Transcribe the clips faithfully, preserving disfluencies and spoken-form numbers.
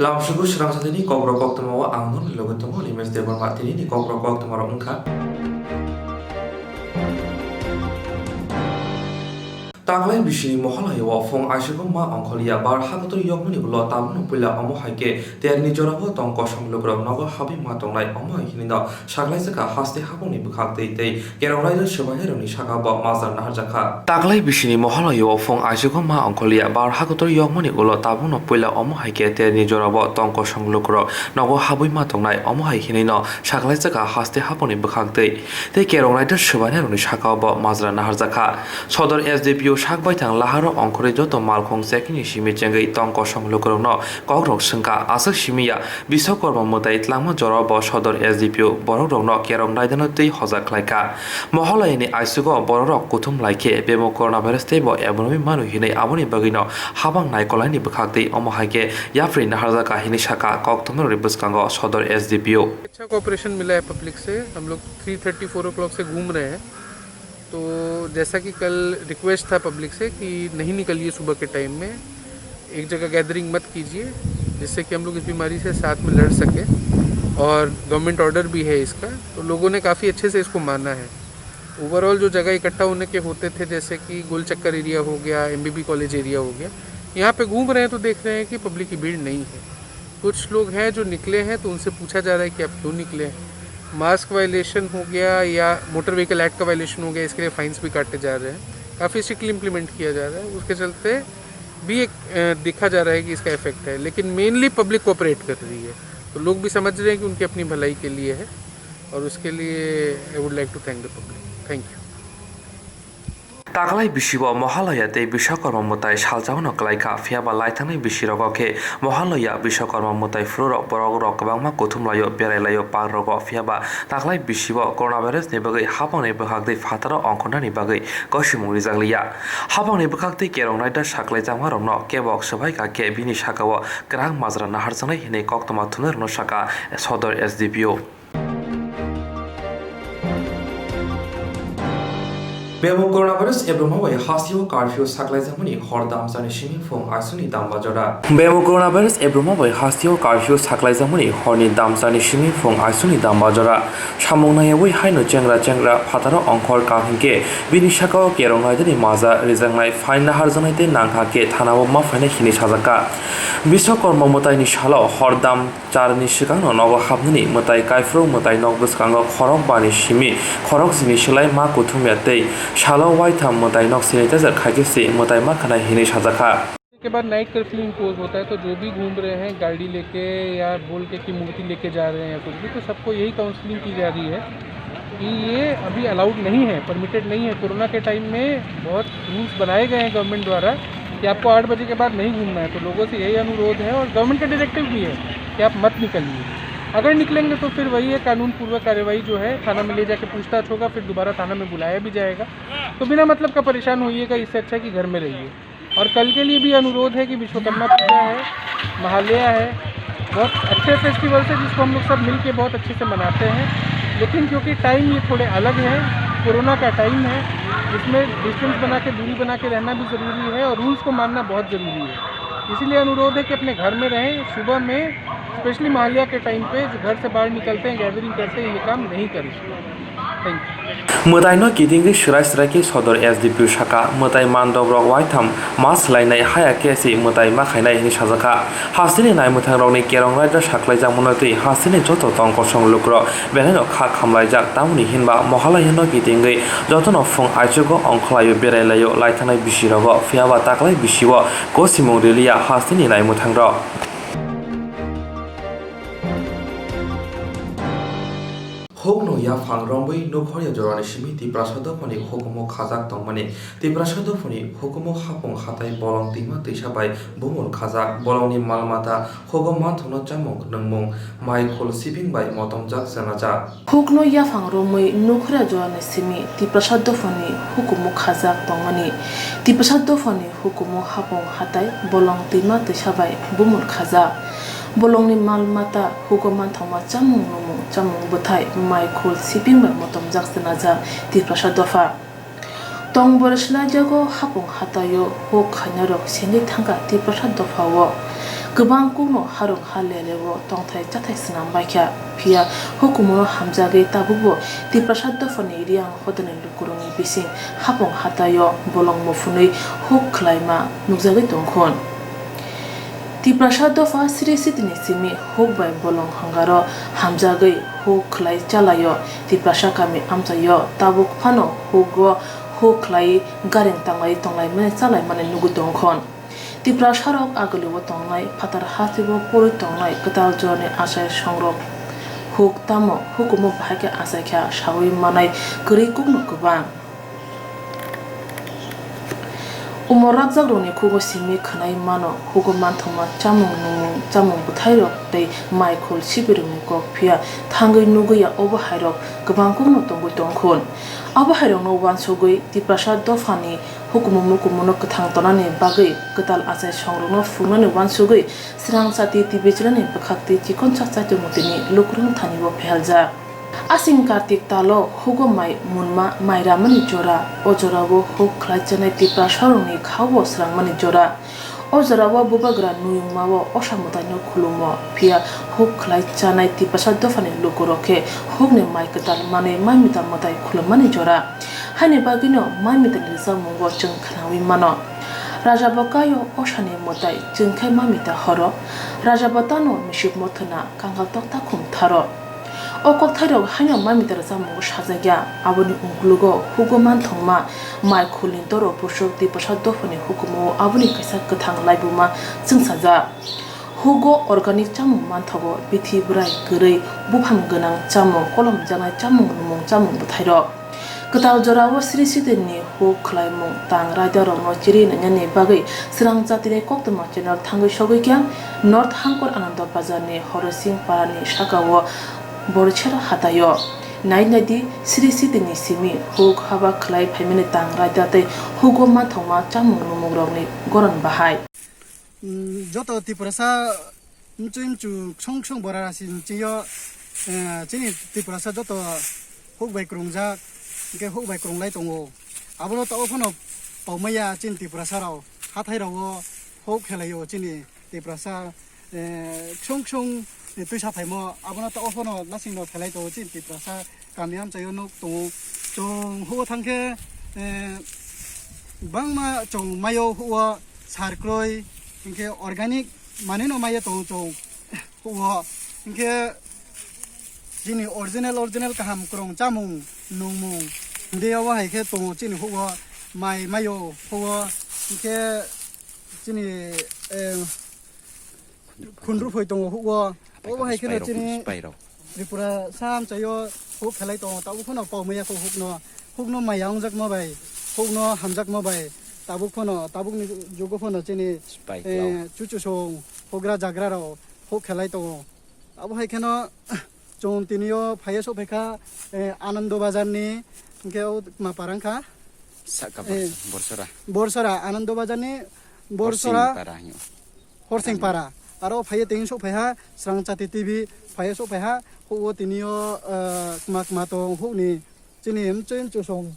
Lamsugu srang satini kokrok koktwma o ang nokni loge tongo, Nimesh Debbarma. Tinini kokrok koktwma rok wngkha. Taklai bisini Mohalaya o phung aisukgo ma ongkhorliya bar hakotor yokmani ulo tabukno puila omo hai khe terni jorao tong kosong lukurok nogo habwi ma tongnai, omo hai hinwi no saklaijak kha haste hapungni bwkhak twi tei Kerong raida swbainairokni saka bo majra naharjak kha. Taklai bisini Mohalaya o phung aisukgo ma ongkhorliya bar hakotor yokmani ulo tabukno puila omo hai khe terni jorao tong kosong lukurok nogo habwi ma tongnai, omo hai hinwi no saklaijak kha haste hapungni bwkhak twi tei Kerong raida swbainairokni saka bo majra naharjak kha. Sodor S D P O sak baithang laharo ongkhorwi joto malkhung chekini simi chengwi tong kosong lukurokno kokrok swngkha. Aswk simi ya Biswakorma mwtai tlangma jorao bo Sodor S D P O borokrokno Kerong raidano twi hojak khlaikha. Mohalayani aisukgo bororok kuthum laikhe bebak coronavirus teibo ebromi manu hinwi, aboni bagwino habang naikolaini bwkhak twi omo hai khe yapri naharjakha hinwi sakha koktwmarokni bwskango Sodor S D P O. अच्छा कॉपरेशन मिला है पब्लिक से। हम लोग three thirty, four ओ क्लॉक से घूम रहे हैं। तो जैसा कि कल रिक्वेस्ट था पब्लिक से कि नहीं निकलिए सुबह के टाइम में, एक जगह गैदरिंग मत कीजिए, जिससे कि हम लोग इस बीमारी से साथ में लड़ सकें, और गवर्नमेंट ऑर्डर भी है इसका, तो लोगों ने काफ़ी अच्छे से इसको माना है। ओवरऑल जो जगह इकट्ठा होने के होते थे, जैसे कि गोल चक्कर एरिया हो गया, एमबीबी कॉलेज एरिया हो गया, यहाँ पे घूम रहे हैं तो देख रहे हैं कि पब्लिक की भीड़ नहीं है। कुछ लोग हैं जो निकले हैं, तो उनसे पूछा जा रहा है कि आप क्यों निकले हैं। मास्क वायलेशन हो गया या मोटर व्हीकल एक्ट का वायलेशन हो गया, इसके लिए फाइन्स भी काटे जा रहे हैं। काफ़ी स्ट्रिक्टली इम्प्लीमेंट किया जा रहा है, उसके चलते भी एक, अ, देखा जा रहा है कि इसका इफेक्ट है, लेकिन मेनली पब्लिक कोऑपरेट कर रही है, तो लोग भी समझ रहे हैं कि उनकी अपनी भलाई के लिए है, और उसके लिए I would like to thank the public. Thank you. Taklai bisibo Mohalaya tei Biswakorma mwtai salchawano kwlaikha, phiyaba laithangnai bisirogo khe Mohalaya Biswakorma mwtai phururok borokrok kwbangma kuthumlaio, berailaio parkrogo, phiyaba taklai bisibo coronavirus ni bagwi hapangni bwkhak twi phataro ongkhornani bagwi kosimung rijakliya. Hapangni bwkhak twi Kerong raida saklaijakmarokno kebok swbaikha khe bini sakao kwrak majra naharjaknai hinwi koktwma thumnairokno sakha Sodor S D P O. Bebak coronavirus ebroma bai hasteo curfew saklaijakmani hor damsani simi phung aisuni damba jora. Bebak coronavirus ebroma bai hasteo curfew saklaijakmani horni damsani simi phung aisuni damba jora. Samung naiyawi haino chengra chengra phataro ongkhor kha hinkhe bini sakao Kerong raidani majra rijaknai, fine naharjaknai tei nangkha khe thanao ma phainai hinwi sajakha. Biswakorma mwtaini salo hor dam charni swkangno nogo hapnani mwtai kaiphuru mwtai nok bwskango khorok bani simi khorok chini slai ma kuthumya tei salo waitham mwtai nok sanitizer khaikhe se mwtai ma khanai hinwi sajakha. के बाद night curfew impose होता है, तो जो भी घूम रहे हैं गाड़ी लेके या बोल के कि मूर्ति लेके जा रहे हैं कुछ भी, तो सबको यही काउंसलिंग की जा रही है कि ये अभी अलाउड नहीं है, परमिटेड नहीं है। कोरोना के टाइम में बहुत रूल्स बनाए गए हैं गवर्नमेंट द्वारा कि आपको आठ बजे के बाद नहीं घूमना है, तो लोगों से यही अनुरोध है और गवर्नमेंट का डायरेक्टिव भी है कि आप मत निकलिए। अगर निकलेंगे तो फिर वही है, कानून पूर्वक कार्रवाई जो है, थाना में ले जाके पूछताछ होगा, फिर दोबारा थाना में बुलाया भी जाएगा। तो बिना मतलब का परेशान होइएगा, इससे अच्छा है कि घर में रहिए। और कल के लिए भी अनुरोध है कि विश्वकर्मा पूजा है, महालया है, बहुत अच्छे फेस्टिवल्स है जिसको हम लोग सब मिलके बहुत अच्छे से मनाते हैं, लेकिन क्योंकि टाइम ये थोड़े अलग है, कोरोना का टाइम है, इसमें डिस्टेंस बना के, दूरी बना के रहना भी ज़रूरी है और रूल्स को मानना बहुत ज़रूरी है। इसीलिए अनुरोध है कि अपने घर में रहें। सुबह में स्पेशली महालया के टाइम पे जो घर से बाहर निकलते हैं, गैदरिंग करते हैं, ये काम नहीं करें। Thank you. Mwtaino kitingwi swrai swrai khe Sodor S D P O sakha, mwtai mandokrok waitham ma swlainai haya khe se mwtai ma khainai hinwi sajakha. Hasteni naimwthangrokni Kerong raida saklaijakmano twi hasteni joto tong kosong lukurok belaino kha khamlaijak, tamoni hinba Mohalayano kitingwi jotono phung aichugo ongkhorlaio, berailaio, laithangnai bisirogo, phiyaba taklai bisio kosimung riliya hasteni naimwthangrok. Hukno yaphang romwi nukhorya jorani simi Tiprasa dophani hukumu khajak tongmani. Tiprasa dophani hukumu hapung hatai bolong twima twisa bai bumul khajak, bolongni mal mata hugo manthokno chamung nungmung, mai khul sibing bai motomjak chenajak. Hukno yaphang romwi nukhorya jorani simi Tiprasa dophani hukumu khajak tongmani. Tiprasa dophani hukumu hapung hatai bolong twima twisa bai bumul khajak. Bolongni mal mata hugo manthokma chamung nungmung, chamung bwthai, mai khul sibing bai motomjak chenajak Tiprasa dopha. Tong bwrwi swlaijago hapung hataio huk khainairok sengwi thangkha Tiprasa dophao. Kwbang kokno harung ha leleo tongthai chathai swnam baikha, phiya hukumono hamjagwi tabukbo Tiprasa dophani Riang hotelni lukurokni bising hapung hataio bolong muphunwi huk khlaima nukjagwi tongkhon. Tiprasa dopha sri sitini simi huk bai bolong hangaro hamjagwi huk khlai chalaio. Tiprasa kami amchaio tabuk phano hugo huk khlai garing tanglai tonglaimani chalaimani nugwi tongkhon. Tiprasarok agulio tongnai phatar hasteo porwi tongnai kwtal jorani achai songrok huk tamo hukumu bahai khe achaikha saui manai kwrwi kokno kwbang. Umor rakjakrokni khugo simi khwnai mano, hugo manthokma chamung nungmung, chamung bwthairok tei mai khul sibirokni kok phiya thangwi nugwi ya obo hairok kwbang kokno tongwi tongkhun. Abo hairokno uansugwi Tiprasa dophani hukumu mukumuno kwthang tonani bagwi kwtal achai songrokno phungnani uansugwi Srang chati T V channelni bwkhak tei chikonsa chaitor motini lukurokni thani bo pheljak. Asing Kartik talo hugo mai munma mai ramani jora, o jorao huk khlai chanai Tiprasarokni khao srangmani jora. O jorao bubagra nuyungmao osa mwtaino khulumo, phiya huk khlai chanai Tiprasa dophani lukurok khe hukni mai kwtal manwi mai mita mwtai khulummani jora. Haini bagwino mai mitani rwchapmungo chwng khnaui mano. Raja bo kaio osani mwtai chwng khe mai mita horo. Raja bo tano misip mothona kangal tokta khum tharo. O kokthairok haino mai mita rwchapmungo sajakya, aboni uklogo hugo manthokma mai khulni doro busuk Tiprasa dophani hukumu aboni kaisa kwthang laibuma chwngsajak. Hugo organic chamung manthogo, bithi bwrai kwrwi, buphang gwnang chamung, kolomjaknai chamung, nwmung chamung bwthairok. Kwtal jorao sri sitirni huk khlaimung tang raidarokno chiri nainani bagwi Srang Jatini Koktwma channel thangwi sogwi khe North Hangkor Anando Bazarni Horosing Parani sakao Borchera hataio. Nai naidi sri sitirni simi huk haba khlai phaimani tang raida tei hugo manthokma chamung numukrokni goron bahai. Mm, joto Tiprasa mchwi mchu ksong ksong bora rasi mchwio, eh, chini Tiprasa joto huk bai kwrwngjak, hwnkhe huk bai kwrwnglai tongo. Abono tao phano paumaya chini Tiprasa rao, hathai rao huk khelaio chini Tiprasa, eh, ksong ksong twisa phaimo, abono tao phano lasing no khelai tongo chini Tiprasa. Kami amchaio nuk tongo. Chwng hugo thangkhe, eh, bangma chwng maio hugo sar kwrwi, hinkhe organic manwino maiya tongo chwng hugo. Hinkhe chini original, original kaham kwrwng chamung nungmung. Hwndeo hai khe tongo chini hugo mai maio hugo. Hinkhe chini, eh, Khundru phoi tongo hugo. Obo hai kheno chini Tripura sa amchaio huk khelai tongo. Tabuk phano paumaya kho hukno. Hukno maya wngjakma bai, hukno hamjakma bai. Tabuk phano, tabukni jugo phano chini, eh, chuchusong hugra jagra rao huk khelai tongo. Abo hai kheno chwng tinio phaiya sok phaikha, eh, Anando Bazar ni, hinkhe o ma parang kha? Saka, eh, Borsora. Borsora, Anando Bazar ni Borsora. Horsing Para hinyo. Horsing Para. Aro phaiya tini sok phaiha, Srang Chati T V phaiya sok phaiha, hugo tinio, eh, kma kma tong hukni chini mchwi mchusong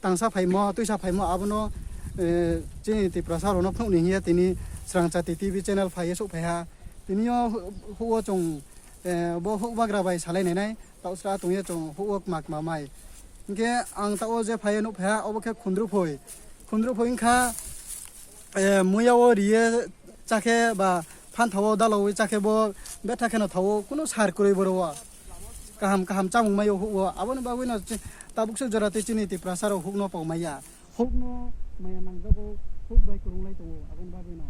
tangsa phaimo, twisa phaimo abono, eh, chini Tiprasa rokno phunukni hiya tini Srang Chati T V channel phaiya sok phaiha. Tinio hu-, hugo chwng, eh, bo huk bagra bai salai nainai. Tausra tongya chwng hugo kma kma mai. Hinkhe ang tao je phaiya nuk phaiha, obo khe khundru phoi. Khundru phoi wngkha, eh, muya o riye chakhe ba phanthao dalawi chakhe bo betha kheno thao, kuno sar kwrwi boro o. Kaham kaham chamung maio hugo. Aboni bagwino chi-, tabuk se jora tei chini Tiprasa rok hukno pau maya. Hukno maya nangjago, huk bai kwrwnglai tongo aboni bagwino.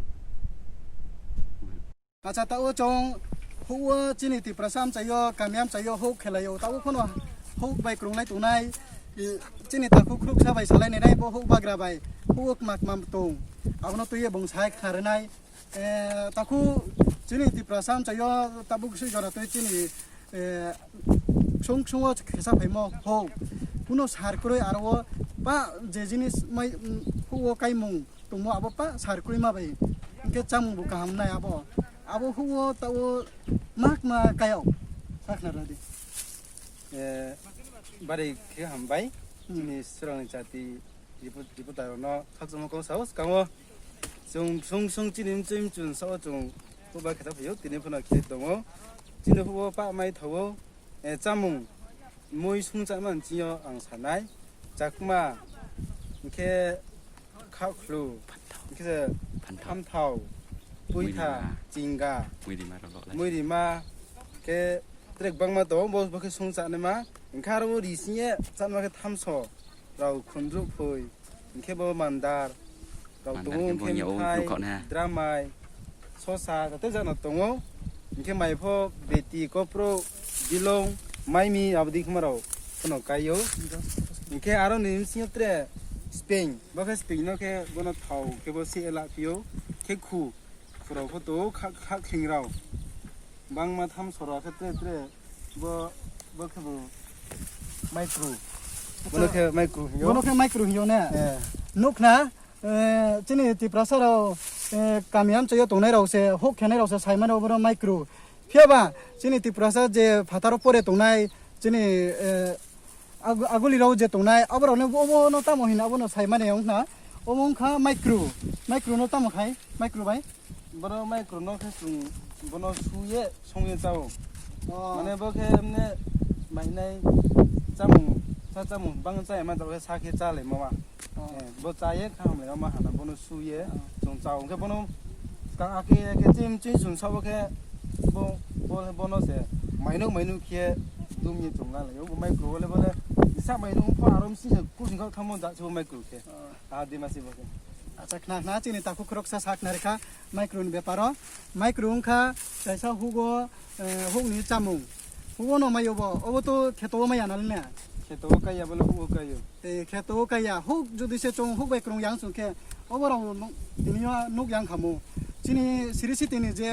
Acha, tao chwng hugo chini Tiprasa amchaio, kami amchaio huk khelaio. Tao phano huk bai kwrwnglai tongnai, i, chini takhuk khuruksa bai salai nainai, bo huk bagra bai, hugo kma kma tong. Abono twiwi bung sai khna rwnai. Eh, takhu chini Tiprasa amchaio tabuk sui jora twi chini, eh, ksung ksungo khesa phaimo huk. Kuno sar kwrwi aro o ba je jinis mai, mm, hugo kaimung tongmo abo pa sar kwrwi ma bai. Hinkhe chamung bo kaham nai abo. Abo hugo tao mak ma kaio. Sakna radi. Eh, bari khe hambai. Hmm. Chini Srangni Chati repo-, reporter rokno khakchangma kok sao swkango. Chwng sung sung chini mchwi mchun sao chwng huba khe ta phaio, tini phano khe tongo. Chini hubo pa mai thawo, eh, chamung mui sung cha man chini ang sanai. Chakma, hwnkhe khakhlu, hwnkhe Phanthao. Phanthao, Muirima. Puitha, Chinga, Muirima rok lok lai. Muirima, khe trek bangma tongo, bo, bo khe sung chanima. Hwnkhe aro bo ri sing ye chanma khe thamso, rok khundruk phoi. Hwnkhe bo mandar rok Mandar tongo, khe hwnkhe bo ya o mthai, bukhok na. Dramai, sosa, joto jana tongo. Hwnkhe mai pho beti, kopro, bilong, maimi, abo dikma rok phano kaio. Hwnkhe aro ni bisingo tre speng, bo khe speng no khe bono thao khe bo se ela phio, khe khu. Pura photo kha, kha khling rao. Bangma tham sora khe tre tre bo, bo khe bo micro. Acha. Bono khe micro hino. Bono khe micro hino ne? Eh. Nukna, eh, chini Tiprasa rao, eh, kami amchaio tongnai rao se, huk khenai rao se, saimano bono micro. Phiya ba, chini Tiprasa je phataro pore tongnai, chini, eh, Ag-, aguli rok je tongnai, aborok no obo no tamo hino, abono sai mani wngkha. Omo wngkha micro, micro no tamo khai, micro bai. Boro micro no khe chwng bono suye songye chao. Oh. Mane bo khe emne mainai chamung, sa chamung bang chaya ma jao khe sa khe cha lai ma ma. Oh. Eh, bo chaye kha hamle ma hana bono suye, oh, chwng chao. Hwnkhe bono ka ake ake chim chim chwng sabo khe bo, bo, bono se mainuk mainuk khe dumye chwng la lai. Bo micro bole bole sa mainuk pho arom si se kusing kha thamo ja se bo micro khe. Oh. Ah, dima se bo khe. Acha, khna khna chini takhuk khoroksa sak narikha micro ni beparo. Micro wngkha kaisa hugo, eh, hukni chamung. Hugo no mayo bo, obo to kheto o maya nalina. Kheto o kaiya bole hugo kaio. Eh, kheto o kaiya, huk jodi se chwng huk bai kwrwng yang chwng khe, obo rok no tini o nuk yang khamu. Chini siri sitini je,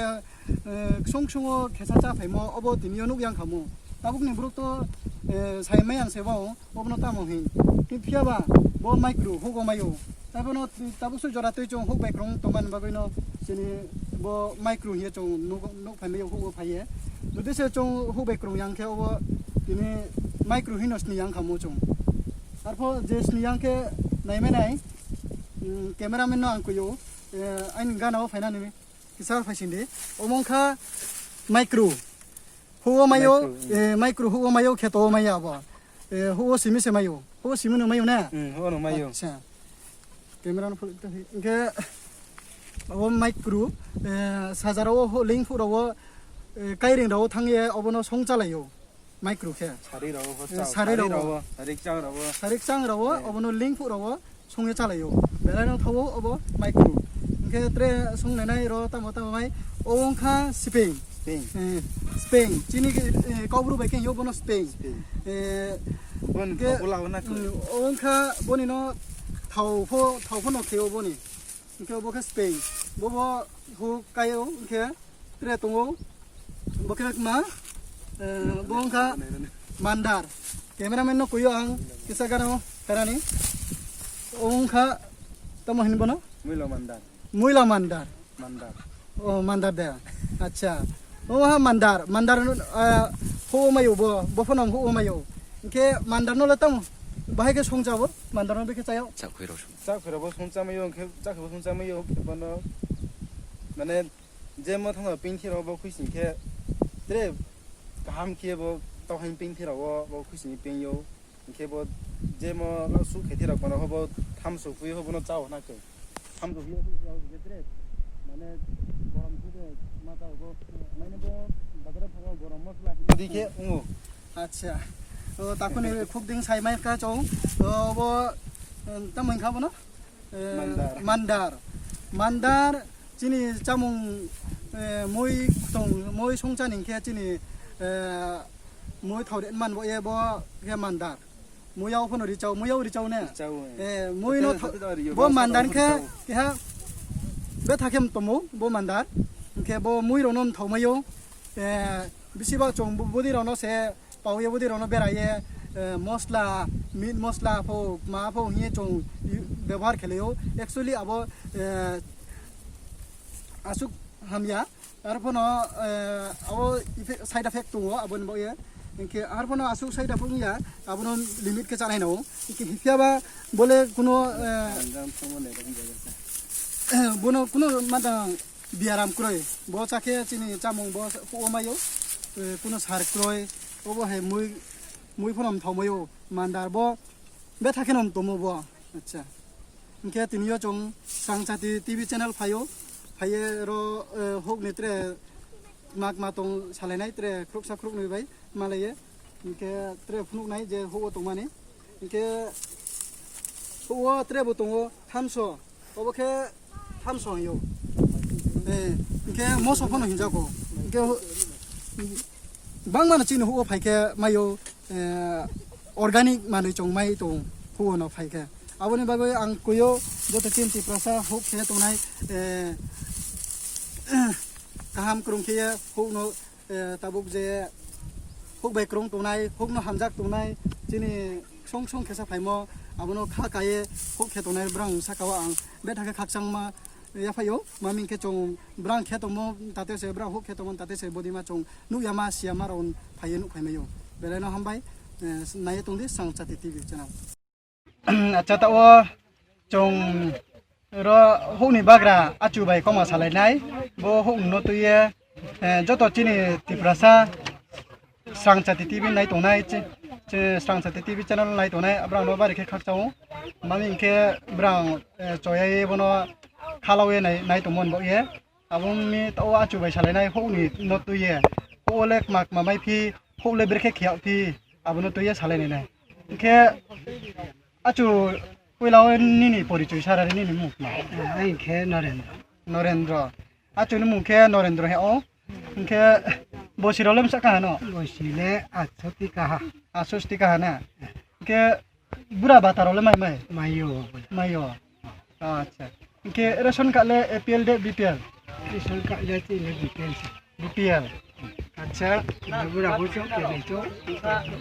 eh, ksung ksung o khesa cha phaimo, obo tini o nuk yang khamu. Tabuk ni borok to, eh, sai maya se bo. Obono tamo hin? Phiya ba bo micro hugo mayo. Abono tabuk sui jora twi chwng huk bai kwrwng tongmani bagwi no chini bo micro hiye chwng nuk, nuk phai mayo, hugo phaiye. Jodi se chwng huk bai kwrwng yang khe obo tini micro hino sini yang kha mo chwng. Arpho je sini yang khe nai mani nai, mm, cameraman no ang kuyo, eh, aini gana o phainani kisa phaising di. Omo wngkha micro. Hugo mayo, micro, mm. Eh, micro hugo mayo, kheto o mayo abo. Eh, hugo simi se mayo. Hugo simi no mayo na? Mm, hugo no mayo. Acha. Camera no phuluk ta hi. Hwnkhe abo micro, eh, sajara o ho-, link phuro o, eh, kairing rao thang ye obono song chalaio. Micro khe. Sari rao ho, eh, chao, sari sari rao. Rao, sari chang rao. Sari chang rao, eh, obono link phuro o. Songwi chalaio. Belai no thawo obo micro. Hwnkhe tre songnainai ro tamo tamo bai. O wngkha speng. Speng. Eh, speng. Chini, eh, kaubru bai khe hino bono speng. Speng. Eh, bon hwnkhe, mm, o wngkha boni no thao pho, thao pho no kheo boni. Hwnkhe obo khe speng. Bobo huk kaio hwnkhe. Tre tongo. Bo khe ma, eh, bo wngkha mandar. Cameraman no kuyo ang kisa gana o pherani. O wngkha tamo hin bono? Muilo mandar. Muilo mandar. Mandar. O mandar de. Acha. O ha mandar, mandar, eh, ho mayo bo, bo phono ho mayo. Hwnkhe mandar no le tamo bahai khe songcha bo, mandar no bikhe chayo. Chak khuiro song. Chak khuiro bo songcha mayo, hwnkhe chak khuiro songcha mayo, hwnkhe bono mane Jemo thangma pingthi rok bo khuising khe tre kaham khe bo tohain pingthi rok o bo khuising pingyo. Hwnkhe bo jemo su khethi rok bono bo thamsok phui bo bono chao hwna khe. Thamsok phui bo khe tre mane borom khe ma chao bo. Mane bo bazar o phago borom mosla hinwi khe wngo. Acha. O takuni khuk ding sai mai kha chong. O bo, eh, tamo wngkha bono? Eh, mandar. Mandar. Mandar, chini chamung, eh, mui tong, mui songchani hwnkhe chini, eh, mui thao de man bo ye bo khe mandar. Mui yao phano richao, mui yao richao ne? Richao, eh. Eh, mui no tha-, bo mandar hwnkhe keha betha khe tomo bo mandar. Hwnkhe bo mui rok no thao maio. Eh, bisi ba chong bo-, bodi rok no se Pao ye bwdwi rokno bera ye, eh, mosla, meat mosla pho, ma pho hiye chwng bebohar khlaio. Actually abo, eh, aswk hamya. Arphono, eh, abo effect, side effect tongo aboni bagwi. Hinkhe arphono aswk side effect wngya, abono limit khe chanai nango. Hinkhe phiya ba bole kuno, eh, Ang jang thangmani rokni jaga se. Bono kuno matang biaram kwrwi. Bo chakhe chini chamung bo huo maio. Eh, kuno sar kwrwi. Obo hai mui, mui phono mthok maio. Mandar bo betha kheno mtomo bo. Acha. Hwnkhe tini yo chwng Swrangchati T V channel phaio. Phaiye ro, eh, huk ni tre mak ma tong salainai tre khuruksa khuruknwi bai malaiye. Hwnkhe tre phunuknai je huo tongmani. Hwnkhe huo tre bo tongo thamso. Obo khe thamso hwnyo. Eh, hwnkhe moso phano hinjago. Hwnkhe hu-, bangmano chini huo phaikhe maio, eh, organic manwi chong mai tong huo no phaikhe. Aboni bagwi ang kuio joto chini Tiprasa huk khe tongnai, eh, kaham kwrwng khe huk no, eh, tabuk je huk bai kwrwng tongnai, huk no hamjak tongnai, chini song song khesa phaimo, abono kha kaiye huk khe tongnai brang saka o ang betha khe khakchangma yaphaio, mami khe chong brang khe tongmo tate se, brang huk khe tongmo tate se, bodima chong nukya ma siya ma rok phaiye nuk phaimaio. Belai no hambai, eh, naiye tongdi Swrangchati T V channel. Acha ta o chong ro hukni bagra achu bai koma salainai, bo huk no tuye, eh, joto chini Tiprasa Swrangchati T V nai tongnai, chi-, chi-, Swrangchati T V channel nai tongnai, abrang no bari khe khakchao. Mami hwnkhe brang, eh, choyai bono khalawi nai, nai tongmon bo ye. Abo mi to achu bai salainai hukni no tuye. Huk le kma kma mai phi, huk le brekhe khiya phi, abono tuye salainai nai. Hwnkhe achu puila o nini porichoi sarari nini mung ma. Ai khe Norendra. Norendra. Achu ni mung khe Norendra he o. Hwnkhe bosi rok le msa kaha no? Bosi le atsoti kaha. Atsoti kaha na. Hwnkhe bura bata rok le mai mai? Maio. Maio. Acha. Hwnkhe ration card le A P L de B P L? Ration card le chini B P L se. B P L. Acha. Bura buchok kele chok.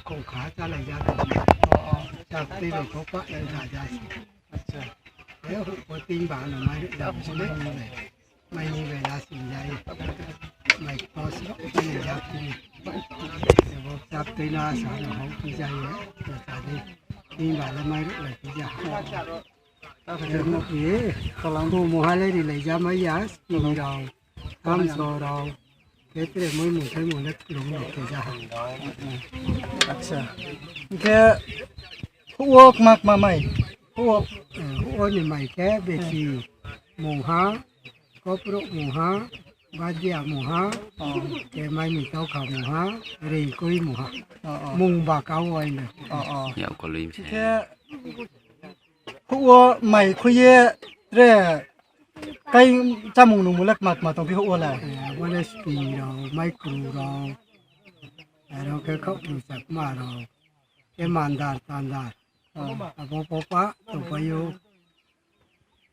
Kong kha chalai ja. O, o. Chak twi rok pa el ja ja. Acha. Ko tin ba no mai ja. Mai ni bai la sin jai. Mai kos ro ni jak ni. Bo chap tei na sa no hau ki jai. Sa di. Tin ba la mai ro la ki ja. Mo ki. Kalang tu mo ha le ri lai ja mai ya. Ki rau. Kam so rau. Ke tre moi mo sai mo le lo mo ki ja. Acha. Ke huok mak ma mai. Huok. Huok ni mai ke besi. Mo ha. Koprok mungha, badia mungha, Oh. Ke mai mi tau kha mungha, ring kui mungha. Oh, oh. Mung ba kau ai na. Oh, oh. Yau ko lui se. Ke huo mai khuye tre kai chamung nung mulak mat mat tong pi huo la. Eh, wale spi rau, mai kru rau. Aro ke khau kru sak ma rau. Ke mandar tandar. Oh. Abo popa, topayo.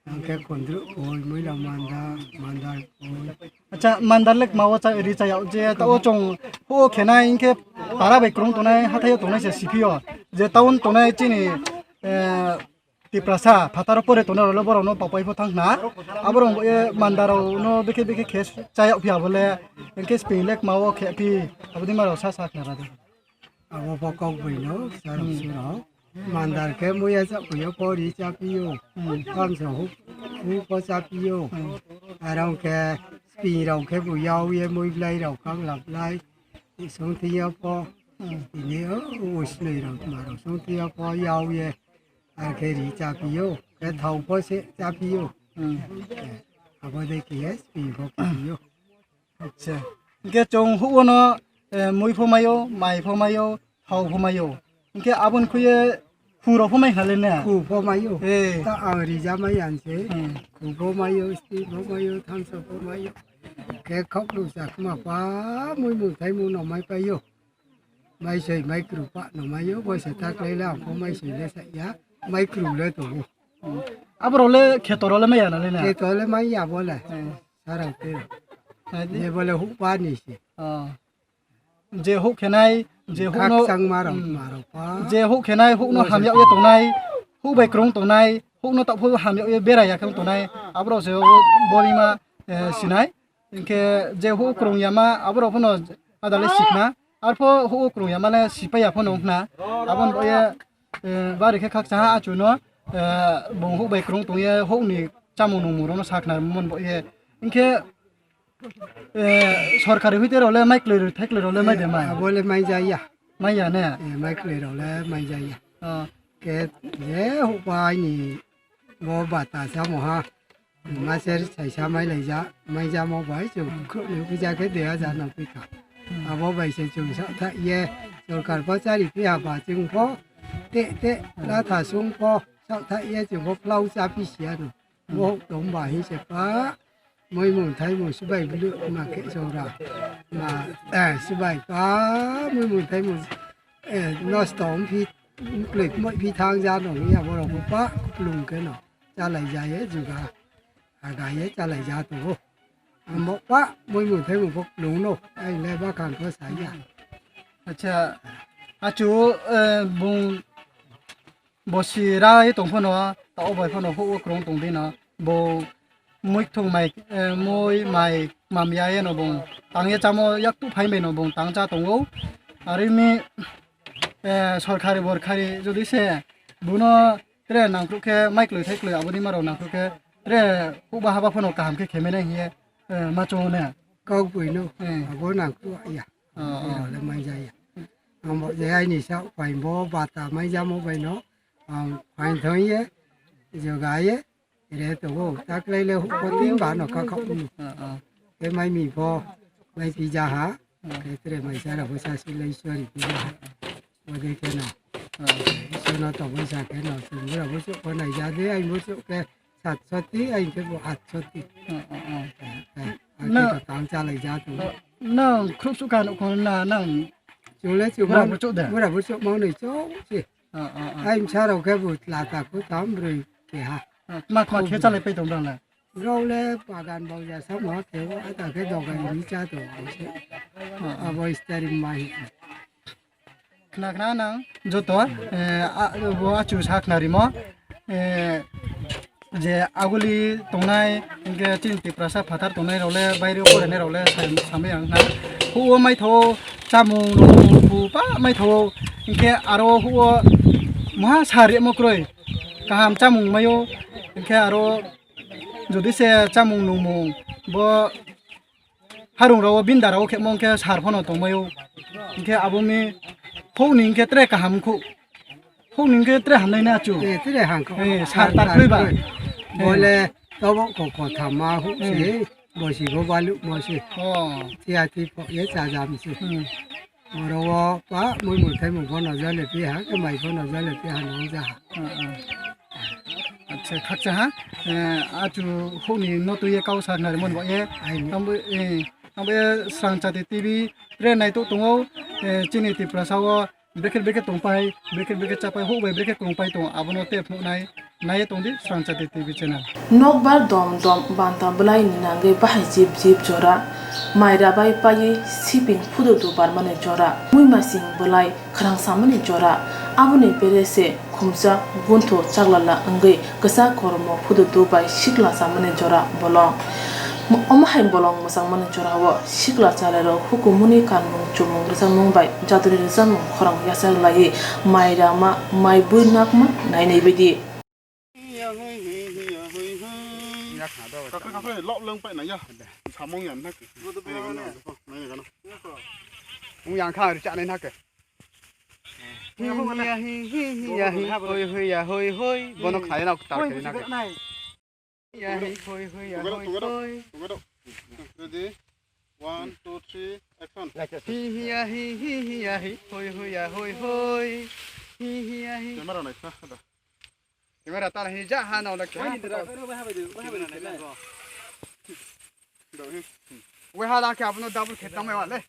Angke kondru koi, moila manda, manda koi. Acha, mandar lek mawo cha ri cha yao je, ta o chong, o khenai, ingke para bai krung tonai, hathai tonai se siphi o. Je town tonai chini, eh, Tiprasa, phataro pore tonai role borok no papai pho thang na. Aborok, eh, mandaro no bekhe bekhe khe cha yao phi abole, ingke spin lek mawo khe phi, abodi maro sa sa khna rade. Abo pho kok bui no, sarok Hmm. surok. Mandar khe muya cha kuyo pori cha piyo. Hmm. Kamsa hu, hu ko cha piyo. Hmm. Arong khe spin rok khe bu yau ye mui blai rok kang lap lai. Song tiya pho. Hmm. Ini o usnui rok ma rok song tiya pho yau ye. Ar khe ri cha piyo. Khe thau pho se cha piyo. Hmm. Abo de kiye spin pho piyo. Acha. Hingke chwng huono, eh, mui pho maio, mai pho maio, thau pho maio. Hingke aboni khuye khu rok pho mai kha le na? Khu pho maio. Eh. Ta ang rija mai ang se. Hmm. Khu pho maio, sti pho maio, thamso pho maio. Khe khok lu sa khma pa mui mui thai mu no mai paio. Mai soi mai kru pa no maio, bo se ta klai la ang pho mai soi le sa ya. Mai kru le tongo. Hmm. Abo rok le kheto rok le mai ya na le na? Kheto le mai ya bo le. Eh. Sarang te. Hai di. Je bole huk pa ni se. Ah. Je huk khenai, je huk no, Khakchang ma rok, hmm, ma rok pa. Je huk khenai, huk no hamyao ye tongnai, huk bai krung tongnai, huk no tophu hamyao ye bera ya khe tongnai, aborok se o bolima, eh, sinai. Hingke je huk krung yama, aborok phano adale sikna. Arpho huk krung yama le sipai ya phano wngkha. Aboni bo ye, eh, bari khe khakcha ha achu no, eh, bung huk bai krung tong ye huk ni chamung nungmung rokno sakhnarmung bo ye. Hinkhe, eh, sorkari hoite rok le mai kwlwi rw-, thai kwlwi rok le mai de mai? Abo le mai ja ya. Mai ya ne? Eh, mai kwlwi rok le mai ja ya. Oh. Khe je hukba aini bo bata samo ha. Maser saisa mai lai ja, mai ja mo bai chwng khwrwng ni puja khe de hajar no phi kha. Hmm. Abo bai se chwng sa tha ye sorkar bo chari phi ha ba chwng pho te te la tha sung pho sa tha ye chwng bo plau cha phi sia no. Bo tong ba hi se pa, moi mung thai mung sibai bulu ma khe chora. Ma, eh, sibai pa, moi mung thai mung, eh, nosto ong phi, plek moi phi thang ja no ya borok bo pa kuplung khe no. Chalai ja ye juga. Aga ye chalai ja to. Amo pa moi mung thai mung bo plung no. Ai le ba kan ko sa ya. Acha, achu, eh, bung Bo si ra ye tong phano, ta o bai phano huk o kwrwng tong di no. Bo mui thung mai, eh, mui mai mam ya ye no bung tang ye chamo yak tu phai bai no bung tang cha tongo. Ari mi, eh, sorkari borkari jodi se buno tre nangkru khe mai kloi thai kloi aboni maro nangkru khe tre huk ba haba phano kaham khe khemene hiye, eh, ma chongo ne. Kok buino, eh, abo nangkru ya. Oh, oh. Ero le mai ja ya. Ang bo je aini sa upai bo bata mai jamo bai no. Ang phain thong ye, joga ye, re to go, taklai le hu ko tin ba no ka khap ni. Ah, ah. Te mai mi bo, mai pi ja ha, ah, te tre mai sa ra bo sa si lai sori pi ja ha. Bo de ke no. Ah. So no to bo sa ke no, so mo ra bo so ko nai ja de, ai mo so ke sat soti, ai ke bo at soti. Ah, ah, ah. Eh, eh, ai ke to tang cha lai ja tu. Ah, nang khruk su ka no ko na nang. Chule chu bura ma, bura chu da. Bura bu chu ma ni chu si. Ah, ah, ah. Ai msa rok khe bo lata khu tam broi keha. Ah, ma, ma khe chalai pai tong dang la. Rok le bagan bauja samo khe bo ata khe dogan ni cha to. Ah, ah. Abo steering ma hi. Khna khna nang joto, eh, a, bo achu sa khna rimo. Eh, je aguli tongnai, hinkhe chini Tiprasa phatar tongnai rok le, baire o porainai rok le, sa-, samai ang kha. Huk o mai tho, chamung nungmung bu ba mai tho, hinkhe aro huk o maha sa rimo kwrwi, kaham chamung mai o, hinkhe aro jodi se chamung nungmung bo, harung rao, bindar rao khe mong khe sar phano tongmai o. Hinkhe abo mi phone ni hinkhe tre kaham khu. Phone ni hinkhe tre hamnai na chu. Eh, tre hang kho. Eh, sar tar khlai ba. Bole tobo ko kotha ma hu se, bosi go balu mo se. Oh. Tia ti pho ye cha jam se. Hmm. Oro o pa mui mui thai mung pho no jale pi ha, ke mai pho no jale pi ha no ja ha. Ah, ah. Acha, khakcha ha. Eh, achu huk ni no twi ye kau sa nari mon bo ye. Ai ni. Tambo, eh, tambo ye Srang Chati T V re nai to tongo, eh, chini Tiprasa o bekhe bekhe tong pai, bekhe bekhe cha pai, huk bai bekhe tong pai tong, abono te phunuk nai. Nai tong di Srang Chati T V channel. Nokbar dom dom banta bwlai ni nangwi bahai jip jip jora, mai rabai paiwi siping phudu dubar mani jora, mui masing bwlai khwrang samani jora, aboni bere se khumsa guntho chaklala wngwi kwchak kormo phudu dubai sikla chamani jora bolong. Omo hai bolong mwchangmani jorao sikla chalairok hukumuni kanmung chumung rwchapmung bai jaduni rwchapmung khorang yachak laiwi mai rama mai bui nakma nainai bidi. Kakle kakle lok leng pai na ya. Samung ya nak. Ung yang kha ri cha nai nak. Hi hi ya hi hi hi ya hi hoi hoi ya hoi hoi. Bono khnai na tar khe nak. Ya hi hoi hoi ya hoi hoi. Ready? One, two, three, action. Hi hi ya hi hi hi ya hi hoi hoi ya hoi hoi. Hi hi ya hi. Camera nai sa da. Camera tar hi ja ha na ola ke. Wai ni dra, wai ha bai de, wai ha bai de. Do hi. Wai ha la ke abono double khe tang mai wale.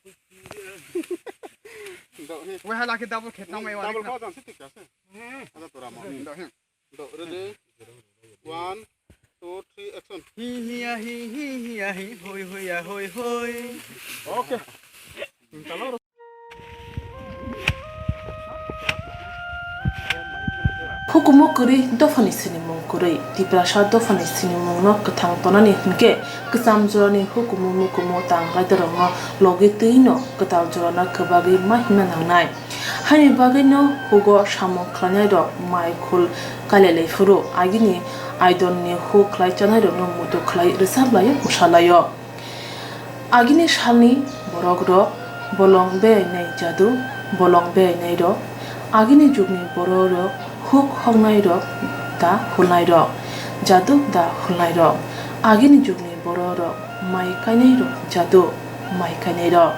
Do hi. Wai ha la ke double khe tang mai wale. Double kho jang si tik ase. Ada tora ma. Do hi. Do, ready? One, two, three, action. Hi hi ya hi hi hi ya hi hoi hoi ya hoi hoi. Okay. Hukumu kwrwi dophani sinimung kwrwi, Tiprasa dophani sinimungno kwthang tonani hinkhe kwcham jorani hukumu mukumu tang raidarokno logi twino kwtal jorano kwbagwi ma himna nangnai. Haini bagwino hugo samung khlainairok mai khul kailailaphuru agini Aidonni huk khlai chanairokno muitu khlai rwchap laio, bwsa laio. Agini salni borokrok bolong beainai jadu, bolong beainairok. Agini jugni borokrok huk hoknairok da hulnairok, jadu da hulnairok. Agini jugni borokrok mai kainairok jadu, mai kainairok.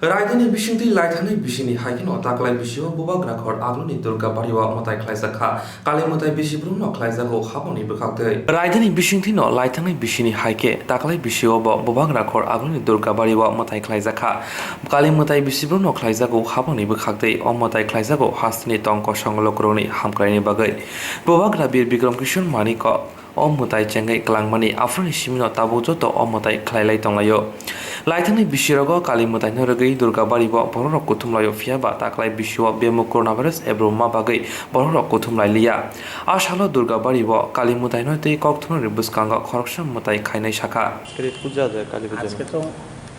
Raidani bisingtwi laithangni bisini hai kheno taklai bisio bubagra khor Agluni Durga bario mwtai khlaijak kha. Kali mwtai bisi brumno khlaijago haboni bwkhaktwi. Raidani bisingtwino laithangni bisini hai khe taklai bisio bo bubagra khor Agluni Durga bario mwtai khlaijak kha. Kali mwtai bisi brumno khlaijago haboni bwkhaktwi. O mwtai khlaijago hasteni tong kosong lukurokni hamkraini bagwi. Bubagra Bir Bikram Kishore Maniko o mwtai chengwi kwlangmani, aphuruni simino tabuk joto o mwtai khlailai tonglaio. Laithangni bisirogo Kali mwtaino rwgwi Durga bario bororok kuthumlaio, phiya ba taklai bisio bemuk coronavirus ebrumma bagwi bororok kuthumlailiya. A salo Durga bario Kali mwtaino tei kokthumrokni bwskango khoroksa mwtai khainai sakha. আজকে তো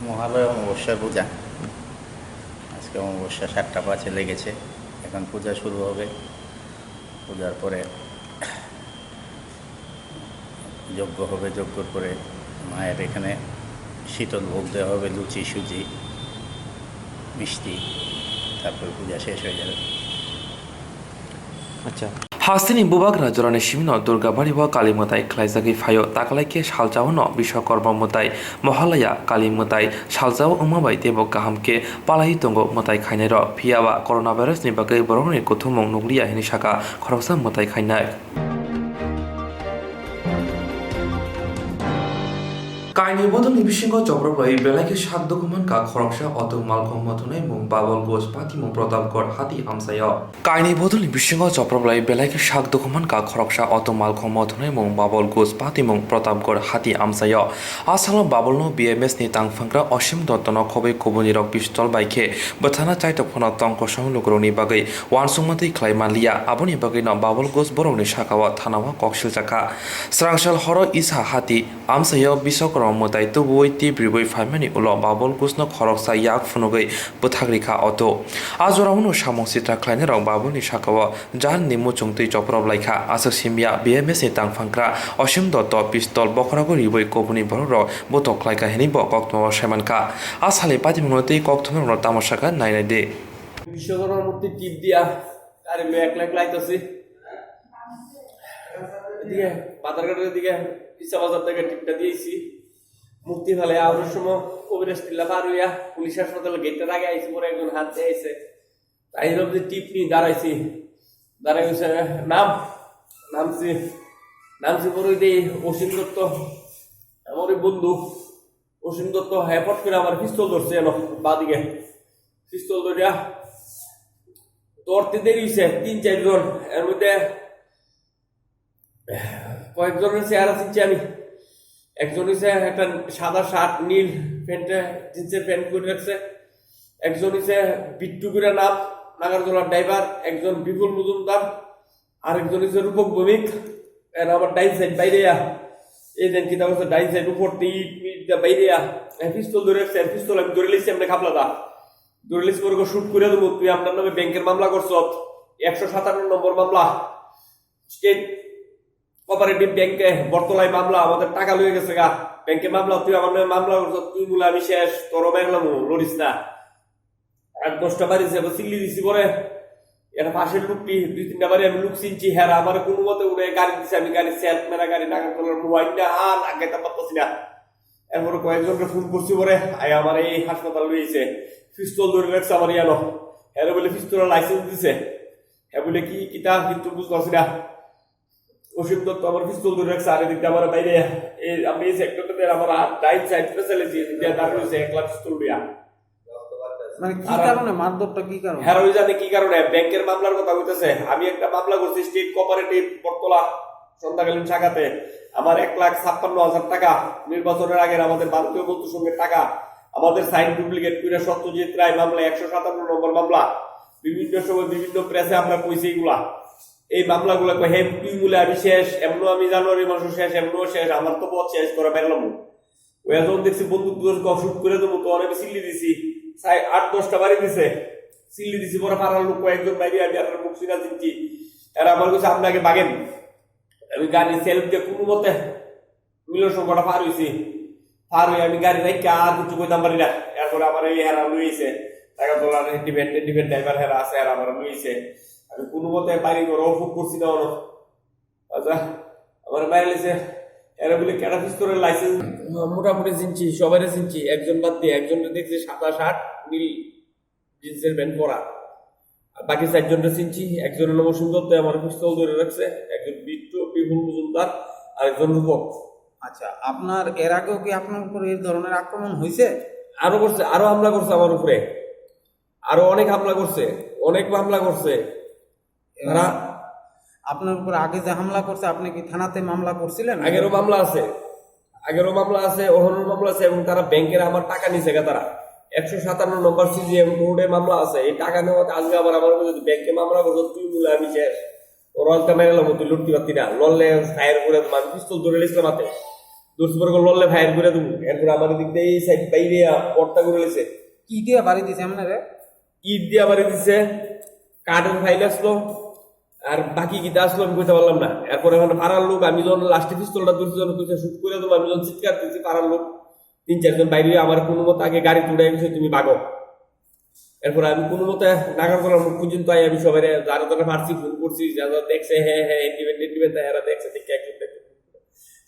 মহালয়া অমাবস্যার পূজা। আজকে অমাবস্যা সাতটা পাঁচে লেগেছে। এখন পূজা শুরু হবে। পূজার পরে যজ্ঞ হবে। যজ্ঞর পরে মায়ের এখানে শীতল ভোগ দেওয়া হবে, লুচি, সুজি, মিষ্টি। তারপরে পূজা শেষ হয়ে যাবে। আচ্ছা। Hasteni bubagra jorani simino Durga bario Kali mwtai khlaijagwi phaio, taklai khe salchaono Biswakorma mwtai, Mohalaya Kali mwtai salchao wngma bai teibo kaham khe palaiwi tongo mwtai khainairok, phiya ba coronavirus ni bagwi borokni kuthumung nukliya hwnwi sakha khoroksa mwtai khainai. Kainwi bodolni bisingo choprophlaiwi belai khe sak dukhu mankha khoroksa auto malkhung mothunai mung Babol Ghosh, patimung Pratapgarh hati amchaio. Kainwi bodolni bisingo choprophlaiwi belai khe sak dukhu mankha khoroksa auto malkhung mothunai mung Babol Ghosh, patimung Pratapgarh hati amchaio. A salo Babolno B M S ni tangphangra Osim Dottono khobwi kubunirok pistol bai khe bwthana chaitok phano tong kosong lukurokni bagwi uansukma twi khlai manliya. Aboni bagwino Babol Ghosh borokni sakao thanao kok siljakha. Srangsal horo Isa hati amchaio Biswakorma mwtai tubuwi tip riwi phaimani ulo Babol Ghoshno khoroksa yak phunugwi bwthak rikha auto. A jorao no samung sitra khlainairok Babolni sakao Jan ni muchung twi choprop lai kha. Aswk simi ya, B M S ni tangphangra Osim Dotto pistol bokhorogo riwi kubuni borokrok botok khlai kha hwnwi bo koktwmao sai man kha. A salni patimungno tei koktwmarokno tamo sakha nai nai di. Vishwakarma মূর্তি টিপ দিয়া গাড়ি লয়ে এক লাখ লাইতেছি। এদিকে বাজারঘাটের দিকে ইচ্ছা বাজার থেকে টিপটা দিয়েছি। মুক্তি ফেলে আওয়ার সময় কবিরাজ টিল্লা পার হইয়া পুলিশ হাসপাতালের গেটটার আগে আইসি, পরে একজন হাত দিয়ে আইসে। তাই ভাবছি টিপ নিয়ে দাঁড়াইছি, দাঁড়াই হইছে নাম, নামছি, নামছি পরে ওই যে অসীম দত্ত, আমার ওই বন্ধু অসীম দত্ত, হ্যাঁ, ফট করে আমার পিস্তল ধরছে এলো বাদিকে, পিস্তল ধরিয়া ধরতে দেরি হইছে তিন চারজন, এর মধ্যে কয়েকজনের চেহারা চিনছি আমি। একজন হইছে একটা সাদা শার্ট, নীল প্যান্টে, জিন্সের প্যান্ট পরে রাখছে। একজন হইছে বিট্টু করে নাম, নাগারদোলার ড্রাইভার। একজন বিপুল মজুমদার, আর একজন হইছে রূপক ভৌমিক। এরা আমার ডাইন সাইড বাইরে আ, এই দেন কিতা বলছে, ডাইন সাইড উপর দিয়ে ইট মিট দিয়ে বাইরে আ, এই পিস্তল ধরে রাখছে, আর পিস্তল আমি ধরে লিখছি, এমনি খাপলা দা ধরে লিখছি, পরে শুট করে দেবো, তুই আপনার নামে ব্যাংকের মামলা করছত, একশো সাতান্ন নম্বর মামলা। স্টেট কোঅপারেটিভ ব্যাংকে বটতলায় মামলা, আমাদের টাকা লয়ে গেছে গা। ব্যাংকে মামলা, তুই আমার নামে মামলা করছস, তুই বলে আমি শেষ, তোর মেঘলামু, লড়িস না। আট দশটা বাড়ি যাবো, চিল্লি দিছি পরে। এটা পাশের লোকটি, দুই তিনটা বাড়ি আমি লোক চিনছি, হ্যাঁ, আমার কোনো মতে উঠে গাড়ি দিছে, আমি গাড়ি সেলফ মেরা গাড়ি নাগাল করলাম, মোবাইল না, আর আগে তা পারতেছি না। এরপরে কয়েকজনকে ফোন করছি পরে, আয় আমার এই হাসপাতাল লইছে, পিস্তল ধরে রাখছে আমার ইয়ানো। হ্যাঁ বলে পিস্তলের লাইসেন্স দিছে। হ্যাঁ বলে কি, কিতা, কিন্তু বুঝতেছি না। অসীম দত্ত আমার পিস্তল ধরে রাখছে, আর এদিকে আমার বাইরে, এই, আমি এই সেক্টরটাতে আমার আর ডাইন সাইড ফেসিলিটি, এদিকে দাঁড়িয়ে রয়েছে একলা পিস্তল নিয়ে। মানে কি আর কারণে মারধরটা, কি কারণে? হ্যাঁ, ওই জানে কি কারণে, ব্যাংকের মামলার কথা হইতেছে। আমি একটা মামলা করছি স্টেট কোঅপারেটিভ বটতলা সন্ধ্যাকালীন শাখাতে। আমার এক লাখ ছাপ্পান্ন হাজার টাকা নির্বাচনের আগের আমাদের ভারতীয় মজদুর সংঘের টাকা, আমাদের সাইন ডুপ্লিকেট করে সত্যজিৎ রায় মামলা, একশো সাতান্ন নম্বর মামলা, বিভিন্ন সময় বিভিন্ন প্রেসে আমরা কইছি এগুলা। এই মামলাগুলো কয়, "হে, তুই বলে আমি শেষ, এমনও আমি জানুয়ারি মাসও শেষ, এমনও শেষ, আমার তো পথ শেষ করে বেরলাম।" ওই যখন দেখছি বন্দুক দুজন কক শুট করে দেবো, তো আমি চিল্লি দিছি, সাই আট দশটা বাড়ি দিছে। Silli disi boro para luk koyekjon baibi, ami ar muk sina jinti. Era amar kisa apnake bagen. Ami gari self de kunu mote Milon Songkota par hoise. Par hoi ami gari raikha, ar kichu koitam pari na. Erpore amar ei hera loi aise. Taka tola depend, depend driver hera ase, hera amar loi aise. Ami kunu mote bari goro phuk kursi na ono. Acha, amar bari lise. Era bole kera pistol license. মোটামুটি চিনছি, সবাইরে চিনছি, একজন বাদ দিয়ে, একজনরে দেখছি সাদা শার্ট, নীল জিন্সের প্যান্ট পরা। আর বাকি চারজনরে চিনছি, একজনের নাম অসীম দত্ত, আমার পিস্তল ধরে রাখছে, একজন বিট্টু, বিপুল মজুমদার, আর একজন রূপক। আচ্ছা, আপনার এর আগেও কি আপনার উপর এই ধরনের আক্রমণ হয়েছে? আরো করছে, আরো হামলা করছে আমার উপরে, আরো অনেক হামলা করছে, অনেক হামলা করছে। এবং তারা আপনার উপর আগে যে হামলা করছে, আপনি কি থানাতে মামলা করছিলেন? আগেরও মামলা আছে, আগেরও মামলা আছে, ওখানেও মামলা আছে, এবং তারা ব্যাংকের আমার টাকা নিছে গা তারা। একশো সাতান্ন নম্বর সিজিএম কোর্টে মামলা আছে। এই টাকা নেওয়াতে আজকে আবার আমার উপরে যদি ব্যাংকে মামলা করছো, তুই বলে আমি শেষ। ওরা আজকে মেরে লাগবো, তুই লড়তে পারতি না। লড়লে ফায়ার করে দেবো, আমি পিস্তল ধরে নিয়েছিলাম হাতে। দূর পরে লড়লে ফায়ার করে দেবো। এরপরে আমার দিক দিয়ে এই সাইড বাইরে পট্টা করে নিয়েছে। কি দিয়ে বাড়ি দিছে আপনারে? ইট দিয়া বাড়ি দিছে, কাঠের ফাইল আসলো, আর বাকি কিতা আসলো আমি কইতে পারলাম না। এরপরে মানে পাড়ার লোক, আমি যখন লাস্টে পিস্তলটা ধরছি, যখন কইছে শুট করে দেবো, আমি যখন চিৎকার দিচ্ছি, পাড়ার লোক তিন চারজন বাইরে আমার কোনো মতো আগে গাড়ি তুলে গেছে, তুমি ভাগো। এরপরে আমি কোনো মতে নাগারতলার মুখ পর্যন্ত আই, আমি সবাই যারা যারা পারছি ফোন করছি, যারা যারা দেখছে, হ্যাঁ হ্যাঁ, ইন্ডিপেন্ডেন্ট ইন্ডিপেন্ডেন্ট, এরা দেখছে, দেখে একজন দেখে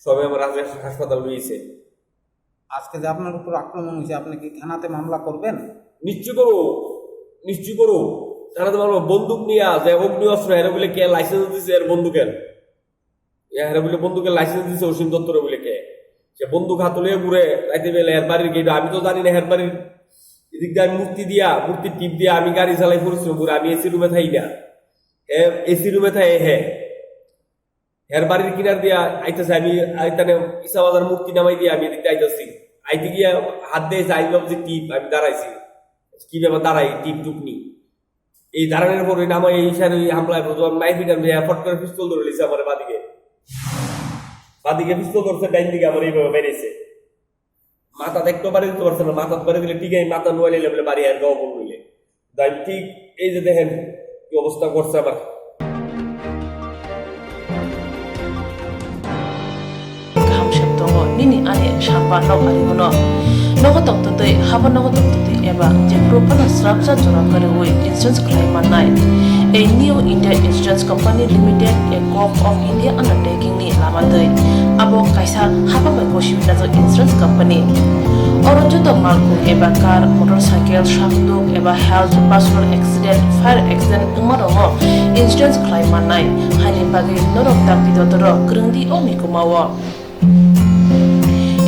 সবাই আমার হাসপাতাল লইছে। আজকে যে আপনার উপর আক্রমণ হয়েছে, আপনি কি থানাতে মামলা করবেন? নিশ্চয় করো, নিশ্চয় করো। তারা তো বলবো বন্দুক নিয়ে যে অগ্নি অস্ত্র, এরা বলে কে লাইসেন্স দিছে এর বন্দুকের? এরা বলে বন্দুকের লাইসেন্স দিছে অসীম দত্তরে বলে কে? সে বন্দুক হাতে নিয়ে ঘুরে রাইতে বেলা এর বাড়ির গেট, আমি তো জানি না এর বাড়ির। এদিক দিয়ে আমি মূর্তি দিয়া, মূর্তির টিপ দিয়া আমি গাড়ি চালাই পরিশ্রম করে, আমি এসি রুমে থাকি না। এসি রুমে থাকে হে। হের বাড়ির কিনার দিয়া আইতাছে, আমি আইতানে ইসা বাজার মূর্তি নামাই দিয়া আমি এদিকে আইতাছি। আইতে গিয়া হাত দিয়ে আই লাভ যে টিপ, আমি দাঁড়াইছি। কি ব্যাপার দাঁড়াই, টিপ টুপ নি। এই দাঁড়ানোর পরে নামাই এই ইশারে ওই হামলায় যখন মাই ফিটার দিয়ে ফট করে পিস্তল ধরে লিছে আমার বাদিকে। বাদিকে পিস্তল ধরছে, ডাইন দিকে আমার এইভাবে বেরিয়েছে। মাথা দেখতে পারে দিতে পারছে না, মাথা ধরে দিলে ঠিক আছে, মাথা নুয়াইলে বলে বাড়ি আর গাও বললে। তাই ঠিক এই যে দেখেন কি অবস্থা করছে আমার। Kaham sep tongo nini ani samba nok ari bono. Nogo tongtwtwi, habo nogo tongtwtwi eba jephuru phano srapsa jora kwrwi insurance khlai mannai. A New India Insurance Company Limited, a Corp of India undertaking ni lama twi. Abo kaisa hapang bai gosi najak insurance company. Oro joto malkhung eba car, motorcycle, sakduk eba health, personal accident, fire accident wngma rokno insurance khlai mannai. Haini bagwi norok dakti dotoro kwrwngdi o mikumao.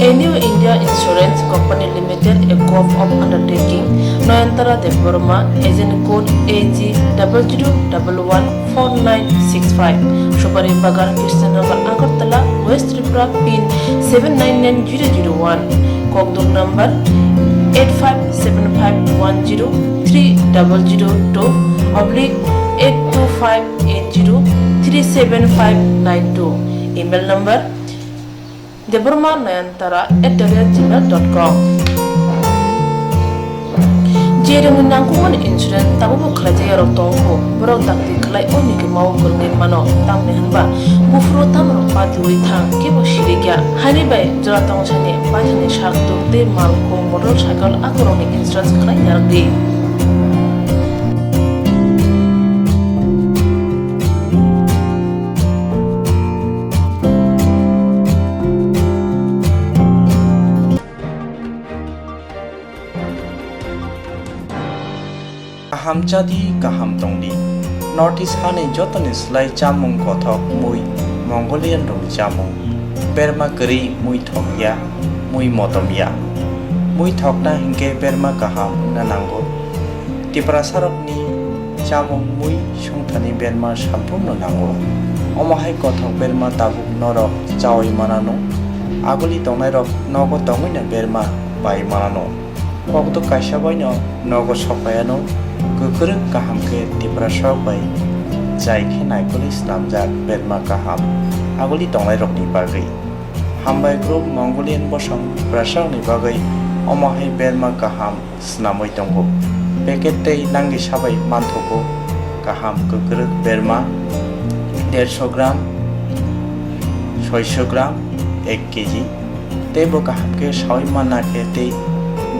A New India Insurance Company Limited, a Corp of Undertaking, Noyantara Debbarma, agent code A G double zero double one four nine six five, Supari Bagan, Krishnanagar, Agartala, West Tripura, pin seven nine nine zero zero one, Kokduk number eight five seven five one zero three double zero two oblique eight two five eight zero three seven five nine two, email number Debbarma Nayantara at the rate gmail dot com. Jeremni nangkukmani insurance tabukbo khlaijak yarok tongkho, borok dakti khlai o mikimao kwrwngwi mano, tamni hwnba buphuru tamrok patiwi thang kebo sirikya. Haini bai jora tongsani paithani sak tuk tei malkhung motorcycle akorokni insurance khlai narwkdi. Kaham chadi, kaham tongdi. North East hani jotoni slai chamung kothok mui Mongolian rokni chamung. Berma kwrwi mui thokya, mui motomya. Mui thokna hinkhe berma kaham wngna nango. Tiprasarokni chamung mui songthani berma samphurno nango. Omo hai kothok berma tabuk norok chaui manano. Aguli tongnairok nogo tongwino berma bai manano. Kokduk kaisa baino nogo sokpaiano. Kwkrwk kaham khe Tiprasarok bai jai khe naikolwi snamjak berma kaham aguli tongnairokni bagwi. Hambai group Mongolian bosong Tiprasarokni bagwi omo hai berma kaham snamwi tongo. Packet tei langisa bai manthogo. Kaham kwkrwk berma dersho gram, soisho gram, ek kg. Tei bo kaham khe saui manna khe tei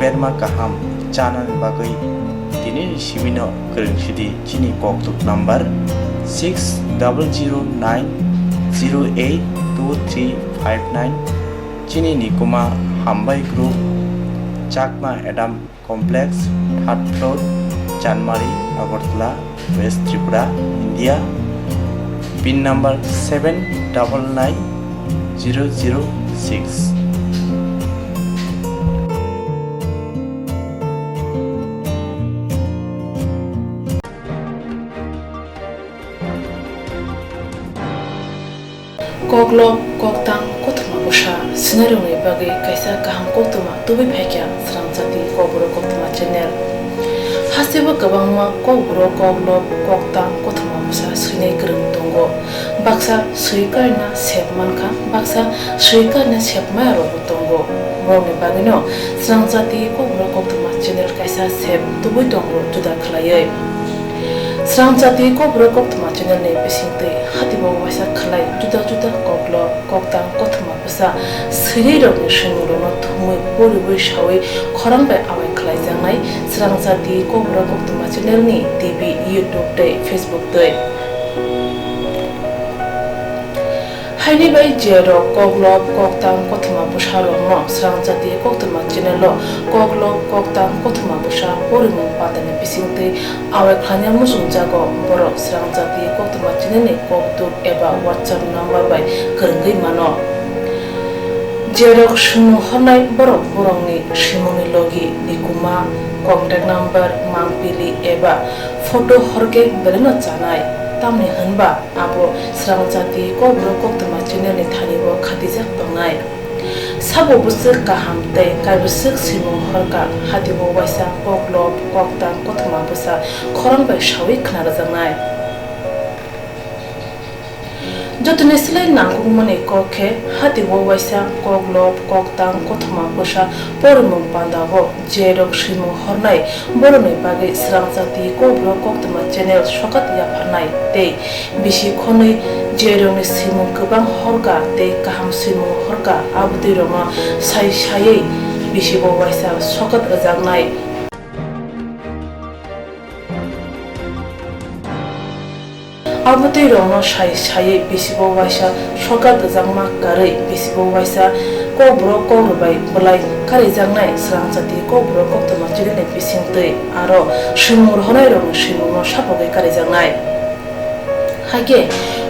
berma kaham chanani bagwi tini simi no kwrwng sidi chini kokthuk number six double zero nine zero eight two three five nine. Chini Nikuma Hambai Group, Chakma Adam Complex, third floor, Chanmari, Agartala, West Tripura, India. Pin number seven double nine zero zero six. Koklop, koktang, kothoma bwsa swinairokni bagwi kaisa kaham koktwma tubui phaikha Srangchati Kokborok Koktwma channel. Hasteo kwbangma kokborok koklop, koktang, kothoma bwsa swinai kwrwng tongo. Baksa swi karina sep mankha, baksa swi karina sep maya rokbo tongo. Borokni bagwino Srangchati Kokborok Koktwma channel kaisa sep tubui tongo juda khlaiwi. Srangchati Kokborok Koktwma channel ni bisingtwi hatibo waisa khlai juda juda koklop, koktang, kothoma bwsa swinai rokni swimungrokno thumwi poriwi sawi khorang bai awai khlaijaknai Srangchati Kokborok Koktwma channel ni T V, YouTube tei Facebook twi. Haini bai je rok koklop, koktang, kothoma bwsa rokno Srangchati Koktwma channel o koklop, koktang, kothoma bwsa porimung pandani bisingtwi awai khlaina muchungjago, borok Srangchati Koktwma channel ni kokduk eba WhatsApp number bai kwrwngwi mano. Je rok swimung hornai borok borokni swimungni logi, nikuma, contact number, mangpili eba photo horkhe belaino chanai, tamni hwnba abo Srangchati Kokborok Koktwma channel ni thani o khatijak tongnai. Sabo bwswk kaham tei kaibwswk swimung horkha, hatibo waisa koklop, koktang, kothoma bwsa khorang bai sawi khna rwjaknai. Jotoni slai nangkukmani kok khe, hatibo waisa koklop, koktang, kothoma bwsa porimung pandao je rok swimung hornai borokni bagwi Srangchati Kokborok Koktwma channel sokat yapharnai tei bisi khonwi je rokni swimung kwbang horkha tei kaham swimung horkha, abotwi rokno sai saiwi bisibo waisa sokat rwjaknai. Abotwi rokno sai saiwi bisibo waisa sokat rwjakma karwi bisibo waisa kokborok kokrwbai bwlai karijaknai Srangchati Kokborok Koktwma channel ni bisingtwi aro swimung rohornai rokni swimungno sapogwi karijaknai. Hakhe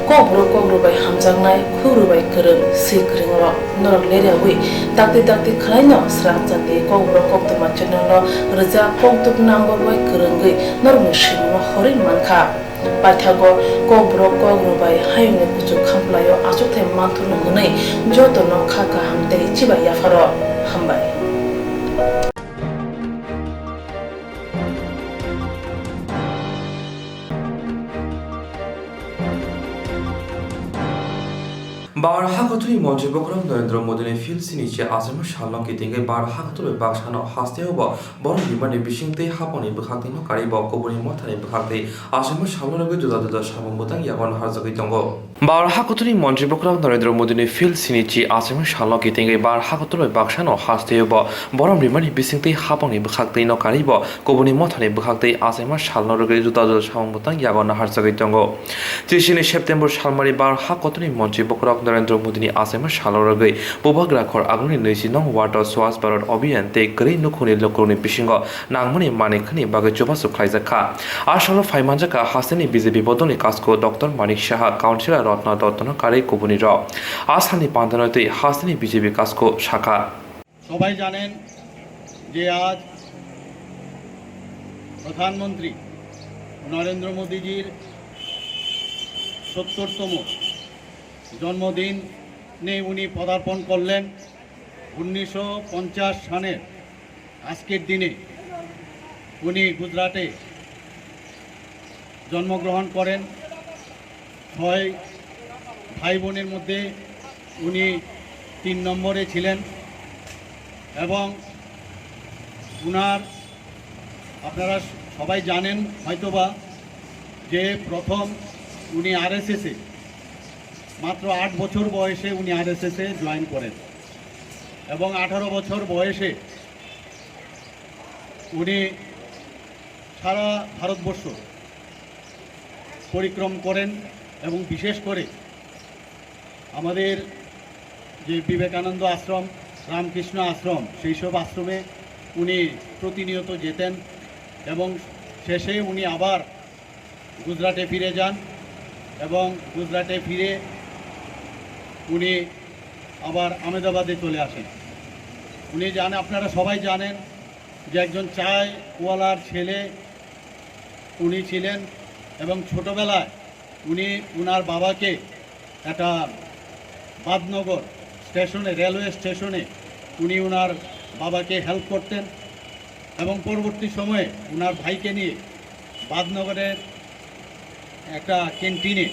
kokborok kokrwbai hamjaknai, khukrwbai kwrwng, swi kwrwng rok norok leriawi dakti dakti khwlaino Srangchati Kokborok Koktwma channel no rwjak kokduk number bai kwrwngwi norokni swimungno horwi mankha. Paithago kokborok kokrwbai hayungni kuchuk khamplaio achukthai manthurno hwnwi jotono kha kaham tei chibai yapharo. Hambai. Bar hakotuni montri bokhorok Narendra Modini phil sini chi achama salno kitingwi bar hakotor bai baksano hasteo bo borok bimani bisingtwi hapangni bwkhaktwi no karwi bo kubuni mothani bwkhaktwi achama salno rwgwi juda juda samung bwtang yago naharjagwi tongo. Bar hakotuni montri bokhorok Narendra Modini phil sini chi achama salno kitingwi bar hakotor bai baksano hasteo bo borok bimani bisingtwi hapangni bwkhaktwi no karwi bo kubuni mothani bwkhaktwi achaima salno rwgwi juda juda samung bwtang yago naharjagwi tongo. Trisini September salmari bar hakotoni montri bokhorok Narendra Modini achaima salno rwgwi Bubagra khor agulni nwichi nong ward o Swachh Bharat Abhiyan tei kwrwi nukhungni lukurokni bisingo nangmani manwi khani bagwi chubachu khlaijak kha. A salo phaimanjak kha hasteni B J P bodolni kasko Doctor Manik Saha, Councillor Ratna Dottono karwi kubunirok. A salni pandano twi hasteni B J P kasko sakha. সবাই জানেন যে আজ প্রধানমন্ত্রী নরেন্দ্র মোদীজির সত্তরতম জন্মদিনে উনি পদার্পণ করলেন। উনিশশো পঞ্চাশ সনের আজকের দিনে উনি গুজরাটে জন্মগ্রহণ করেন। ছয় ভাই বোনের মধ্যে উনি তিন নম্বরে ছিলেন এবং উনার, আপনারা সবাই জানেন হয়তোবা যে প্রথম উনি আরএসএসে, মাত্র আট বছর বয়সে উনি আরএসএসে জয়েন করেন এবং আঠারো বছর বয়সে উনি সারা ভারতবর্ষ পরিক্রম করেন এবং বিশেষ করে আমাদের যে বিবেকানন্দ আশ্রম, রামকৃষ্ণ আশ্রম, সেই সব আশ্রমে উনি প্রতিনিয়ত যেতেন এবং শেষে উনি আবার গুজরাটে ফিরে যান এবং গুজরাটে ফিরে উনি আবার আহমেদাবাদে চলে আসেন। উনি জানে, আপনারা সবাই জানেন যে একজন চায়ওয়ালার ছেলে উনি ছিলেন এবং ছোটবেলায় উনি ওনার বাবাকে একটা বাদনগর স্টেশনে, রেলওয়ে স্টেশনে উনি ওনার বাবাকে হেল্প করতেন এবং পরবর্তী সময়ে ওনার ভাইকে নিয়ে বাদনগরের একটা ক্যান্টিনে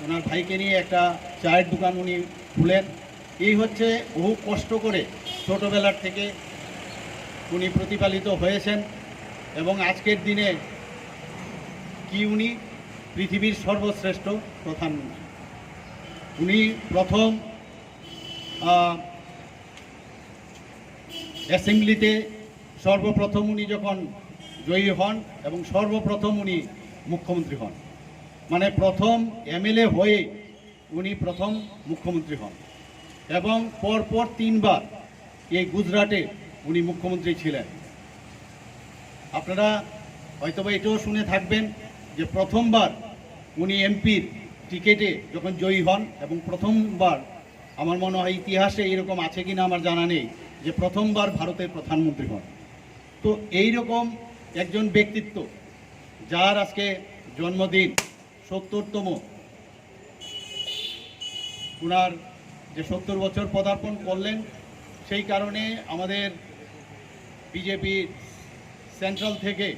ওনার ভাইকে নিয়ে একটা চায়ের দোকান উনি খুলেন। এই হচ্ছে বহু কষ্ট করে ছোটোবেলার থেকে উনি প্রতিপালিত হয়েছেন এবং আজকের দিনে কি উনি পৃথিবীর সর্বশ্রেষ্ঠ প্রধানমন্ত্রী। উনি প্রথম অ্যাসেম্বলিতে সর্বপ্রথম উনি যখন জয়ী হন এবং সর্বপ্রথম উনি মুখ্যমন্ত্রী হন, মানে প্রথম এমএলএ হয়ে উনি প্রথম মুখ্যমন্ত্রী হন এবং পরপর তিনবার এই গুজরাটে উনি মুখ্যমন্ত্রী ছিলেন। আপনারা হয়তোবা এটাও শুনে থাকবেন যে প্রথমবার উনি এমপির টিকিটে যখন জয়ী হন এবং প্রথমবার, আমার মনে হয় ইতিহাসে এরকম আছে কিনা আমার জানা নেই, যে প্রথমবার ভারতের প্রধানমন্ত্রী হন। তো এইরকম একজন ব্যক্তিত্ব, যার আজকে জন্মদিন, সত্তরতম, ওনার যে সত্তর বছর পদার্পণ করলেন, সেই কারণে আমাদের বিজেপি সেন্ট্রাল থেকে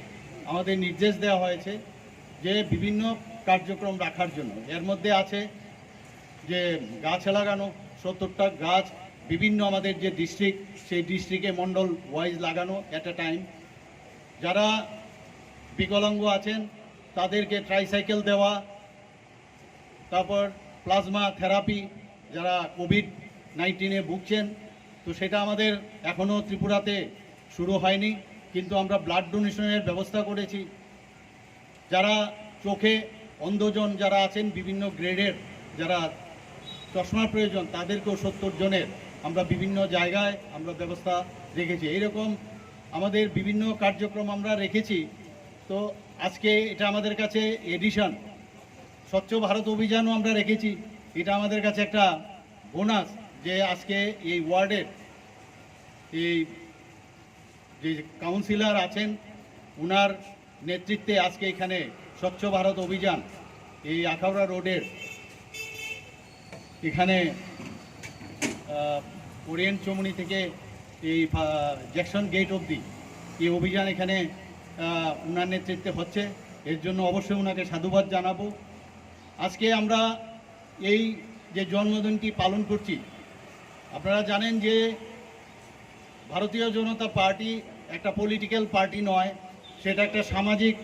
আমাদের নির্দেশ দেওয়া হয়েছে যে বিভিন্ন কার্যক্রম রাখার জন্য। এর মধ্যে আছে যে গাছ লাগানো, সত্তরটা গাছ বিভিন্ন আমাদের যে ডিস্ট্রিক্ট, সেই ডিস্ট্রিক্টে মণ্ডল ওয়াইজ লাগানো অ্যাট এ টাইম। যারা বিকলাঙ্গ আছেন, তাদেরকে ট্রাইসাইকেল দেওয়া, তারপর প্লাজমা থেরাপি, যারা কোভিড নাইন্টিনে ভুগছেন, তো সেটা আমাদের এখনও ত্রিপুরাতে শুরু হয়নি, কিন্তু আমরা ব্লাড ডোনেশনের ব্যবস্থা করেছি। যারা চোখে অন্ধজন যারা আছেন, বিভিন্ন গ্রেডের যারা চশমার প্রয়োজন, তাদেরকেও সত্তর জনের আমরা বিভিন্ন জায়গায় আমরা ব্যবস্থা রেখেছি। এইরকম আমাদের বিভিন্ন কার্যক্রম আমরা রেখেছি। তো আজকে এটা আমাদের কাছে এডিশন, স্বচ্ছ ভারত অভিযানও আমরা রেখেছি। এটা আমাদের কাছে একটা বোনাস যে আজকে এই ওয়ার্ডের এই যে কাউন্সিলর আছেন, ওনার নেতৃত্বে আজকে এখানে স্বচ্ছ ভারত অভিযান, এই আখাউড়া রোডের এখানে, আহ, ওরিয়েন্ট চৌমুহনী থেকে এই ফা-, জ্যাকসন গেট অবধি এই অভিযান এখানে, আহ, ওনার নেতৃত্বে হচ্ছে। এর জন্য অবশ্যই ওনাকে সাধুবাদ জানাবো। আজকে আমরা এই যে জন্মদিনটি পালন করছি, আপনারা জানেন যে ভারতীয় জনতা পার্টি একটা পলিটিক্যাল পার্টি নয়, সেটা একটা সামাজিক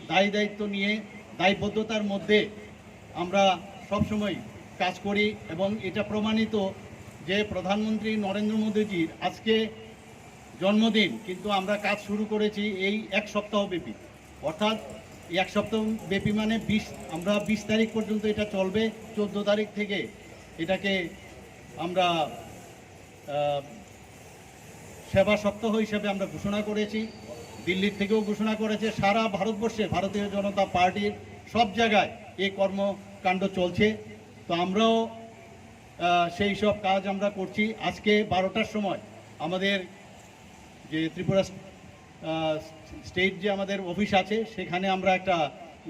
দায় দায়িত্ব নিয়ে দায়বদ্ধতার মধ্যে আমরা সবসময় কাজ করি এবং এটা প্রমাণিত যে প্রধানমন্ত্রী নরেন্দ্র মোদীজির আজকে জন্মদিন, কিন্তু আমরা কাজ শুরু করেছি এই এক সপ্তাহ ব্যাপী, অর্থাৎ এই এক সপ্তাহ ব্যাপী মানে বিশ, আমরা বিশ তারিখ পর্যন্ত এটা চলবে। চোদ্দ তারিখ থেকে এটাকে আমরা আহ, সেবা সপ্তাহ হিসেবে আমরা ঘোষণা করেছি, দিল্লির থেকেও ঘোষণা করেছে। সারা ভারতবর্ষে ভারতীয় জনতা পার্টির সব জায়গায় এই কর্মকাণ্ড চলছে। তো আমরাও আহ, সেই সব কাজ আমরা করছি। আজকে বারোটার সময় আমাদের যে ত্রিপুরা আহ, স্টেট যে আমাদের অফিস আছে, সেখানে আমরা একটা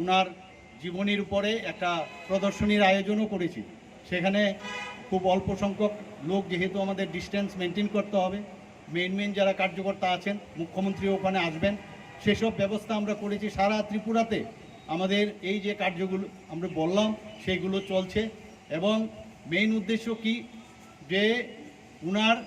ওনার জীবনীর উপরে একটা প্রদর্শনীর আয়োজনও করেছি। সেখানে খুব অল্প সংখ্যক লোক, যেহেতু আমাদের ডিস্টেন্স মেনটেন করতে হবে, মেইন মেইন যারা কার্যকর্তা আছেন, মুখ্যমন্ত্রী ওখানে আসবেন, সেসব ব্যবস্থা আমরা করেছি। সারা ত্রিপুরাতে আমাদের এই যে কার্যগুলো আমরা বললাম, সেইগুলো চলছে। এবং মেইন উদ্দেশ্য কি, যে উনার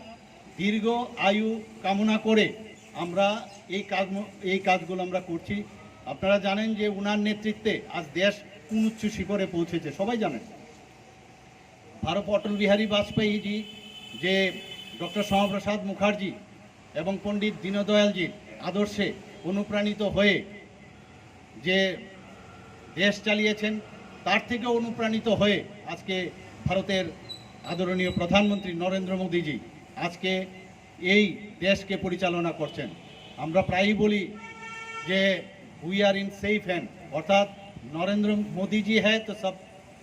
দীর্ঘ আয়ু কামনা করে আমরা এই কাজ, এই কাজগুলো আমরা করছি। আপনারা জানেন যে ওনার নেতৃত্বে আজ দেশ কোন উচ্চ শিখরে পৌঁছেছে, সবাই জানেন। ভারত অটল বিহারী বাজপেয়ীজি যে ডক্টর শ্যামাপ্রসাদ মুখার্জি এবং পণ্ডিত দীনদয়ালজির আদর্শে অনুপ্রাণিত হয়ে যে দেশ চালিয়েছেন, তার থেকে অনুপ্রাণিত হয়ে আজকে ভারতের আদরণীয় প্রধানমন্ত্রী নরেন্দ্র মোদীজি আজকে এই দেশকে পরিচালনা করছেন। আমরা প্রায়ই বলি যে "We are in safe hand", অর্থাৎ "নরেন্দ্র মোদীজি হ্যায় তো সব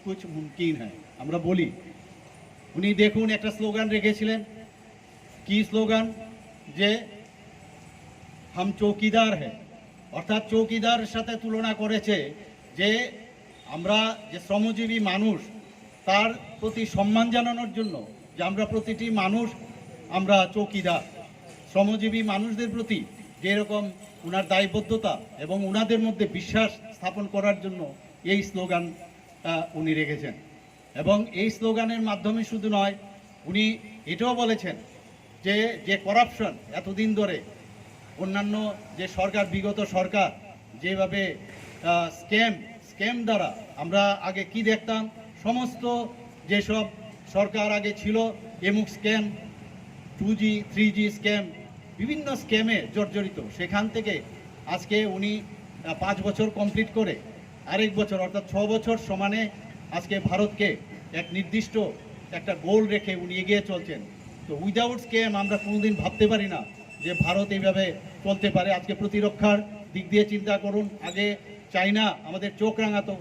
কুছ মুমকিন হ্যায়", আমরা বলি। উনি দেখুন, একটা স্লোগান রেখেছিলেন। কি স্লোগান? যে "হাম চৌকিদার হ্যায়", অর্থাৎ চৌকিদার সাথে তুলনা করেছে যে আমরা যে শ্রমজীবী মানুষ, তার প্রতি সম্মান জানানোর জন্য যে আমরা প্রতিটি মানুষ আমরা চৌকিদার। শ্রমজীবী মানুষদের প্রতি যেরকম ওনার দায়বদ্ধতা এবং ওনাদের মধ্যে বিশ্বাস স্থাপন করার জন্য এই স্লোগান, আহ, উনি রেখেছেন। এবং এই স্লোগানের মাধ্যমে শুধু নয়, উনি এটাও বলেছেন যে, যে করাপশন এতদিন ধরে অন্যান্য যে সরকার, বিগত সরকার যেভাবে, আহ, স্ক্যাম, স্ক্যাম দ্বারা আমরা আগে কি দেখতাম, সমস্ত যেসব সরকার আগে ছিল, এমুক স্ক্যাম, টু জি, থ্রি জি স্ক্যাম, বিভিন্ন স্ক্যামে জর্জরিত। সেখান থেকে আজকে উনি, আহ, পাঁচ বছর কমপ্লিট করে আরেক বছর, অর্থাৎ ছ বছর সমানে আজকে ভারতকে এক নির্দিষ্ট একটা গোল রেখে উনি এগিয়ে চলছেন। তো উইদাউট স্ক্যাম আমরা কোনোদিন ভাবতে পারি না যে ভারত এইভাবে চলতে পারে। আজকে প্রতিরক্ষার দিক দিয়ে চিন্তা করুন, আগে চায়না আমাদের চোখ রাঙাতো,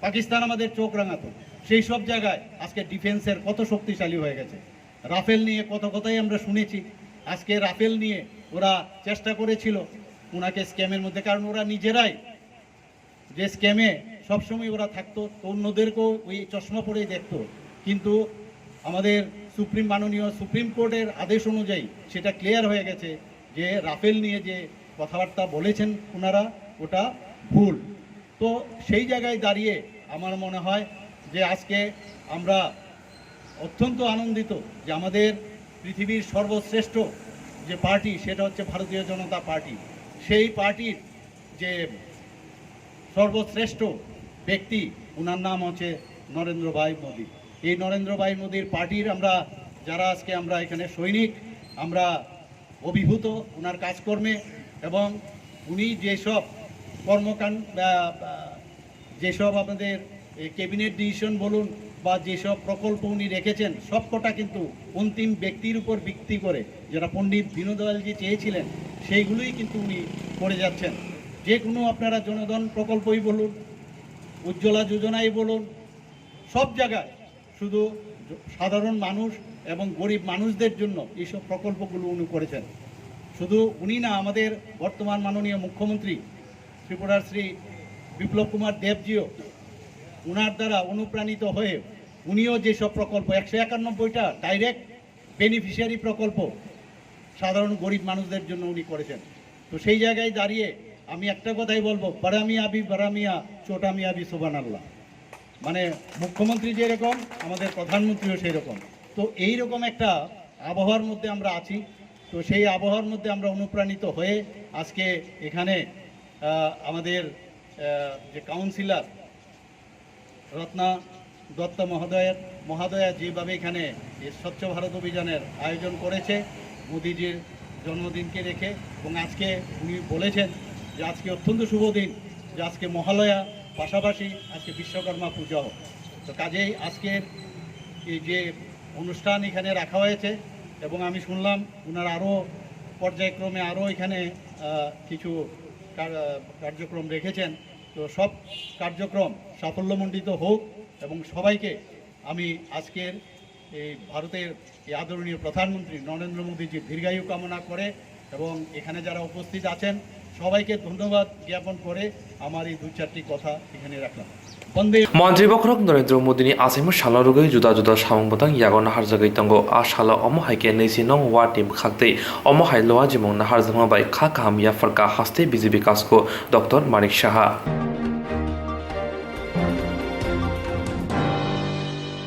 পাকিস্তান আমাদের চোখ রাঙাতো, সেই সব জায়গায় আজকে ডিফেন্সের কত শক্তিশালী হয়ে গেছে। রাফেল নিয়ে কত কথাই আমরা শুনেছি, আজকে রাফেল নিয়ে ওরা চেষ্টা করেছিল ওনাকে স্ক্যামের মধ্যে, কারণ ওরা নিজেরাই যে স্ক্যামে সবসময় ওরা থাকতো, তো অন্যদেরকেও ওই চশমা পরেই দেখতো। কিন্তু আমাদের সুপ্রিম, মাননীয় সুপ্রিম কোর্টের আদেশ অনুযায়ী সেটা ক্লিয়ার হয়ে গেছে যে রাফেল নিয়ে যে কথাবার্তা বলেছেন ওনারা, ওটা ভুল। তো সেই জায়গায় দাঁড়িয়ে আমার মনে হয় যে আজকে আমরা অত্যন্ত আনন্দিত যে আমাদের পৃথিবীর সর্বশ্রেষ্ঠ যে পার্টি, সেটা হচ্ছে ভারতীয় জনতা পার্টি। সেই পার্টির যে সর্বশ্রেষ্ঠ ব্যক্তি, ওনার নাম হচ্ছে নরেন্দ্র ভাই মোদী। এই নরেন্দ্র ভাই মোদীর পার্টির আমরা যারা আজকে আমরা এখানে সৈনিক, আমরা অভিভূত ওনার কাজকর্মে। এবং উনি যেসব কর্মকাণ্ড, আহ, আহ, যেসব আমাদের এই ক্যাবিনেট ডিসিশন বলুন বা যেসব প্রকল্প উনি রেখেছেন, সবকটা কিন্তু অন্তিম ব্যক্তির উপর ভিত্তি করে, যেটা পণ্ডিত দীনদয়ালজি চেয়েছিলেন, সেইগুলোই কিন্তু উনি করে যাচ্ছেন। যে কোনো আপনারা জনধন প্রকল্পই বলুন, উজ্জ্বলা যোজনাই বলুন, সব জায়গায় শুধু জ-, সাধারণ মানুষ এবং গরিব মানুষদের জন্য এইসব প্রকল্পগুলো উনি করেছেন। শুধু উনি না, আমাদের বর্তমান মাননীয় মুখ্যমন্ত্রী ত্রিপুরার শ্রী বিপ্লব কুমার দেবজিও ওনার দ্বারা অনুপ্রাণিত হয়ে উনিও যেসব প্রকল্প, একশো একানব্বইটা ডাইরেক্ট বেনিফিশিয়ারি প্রকল্প সাধারণ গরিব মানুষদের জন্য উনি করেছেন। তো সেই জায়গায় দাঁড়িয়ে আমি একটা কথাই বলবো, বারামি আবি বারামিয়া, চোটামি আবি সুবহানাল্লাহ। মানে, মুখ্যমন্ত্রী যেরকম, আমাদের প্রধানমন্ত্রীও সেই রকম। তো এই রকম একটা আবহাওয়ার মধ্যে আমরা আছি। তো সেই আবহাওয়ার মধ্যে আমরা অনুপ্রাণিত হয়ে আজকে এখানে, আহ, আমাদের, আহ, যে কাউন্সিলর রত্না দত্ত মহোদয়ের, মহোদয়া যেভাবে এখানে এই স্বচ্ছ ভারত অভিযানের আয়োজন করেছে মোদিজির জন্মদিনকে রেখে, এবং আজকে উনি বলেছেন যে আজকে অত্যন্ত শুভ দিন, যে আজকে মহালয়া, পাশাপাশি আজকে বিশ্বকর্মা পূজাও। তো কাজেই আজকের এই যে অনুষ্ঠান এখানে রাখা হয়েছে, এবং আমি শুনলাম ওনার আরও পর্যায়ক্রমে আরও এখানে, আহ, কিছু কার-, আহ, কার্যক্রম রেখেছেন। তো সব কার্যক্রম সাফল্যমণ্ডিত হোক, এবং সবাইকে আমি আজকের এই ভারতের এই আদরণীয় প্রধানমন্ত্রী নরেন্দ্র মোদীজির দীর্ঘায়ু কামনা করে এবং এখানে যারা উপস্থিত আছেন সবাইকে ধন্যবাদ জ্ঞাপন করে আমার এই দুই চারটি কথা এখানে রাখলাম। বন্দে Montri bokhorok Narendra Modi ni achaima salno rwgwi juda juda samung bwtang yago naharjagwi tongo. A salo omo hai khe nui si nong wa team khaktwi omo hai Loa Jimung naharjakma bai kha kaham yapharkha haste B J P kasko Doctor Manik Saha.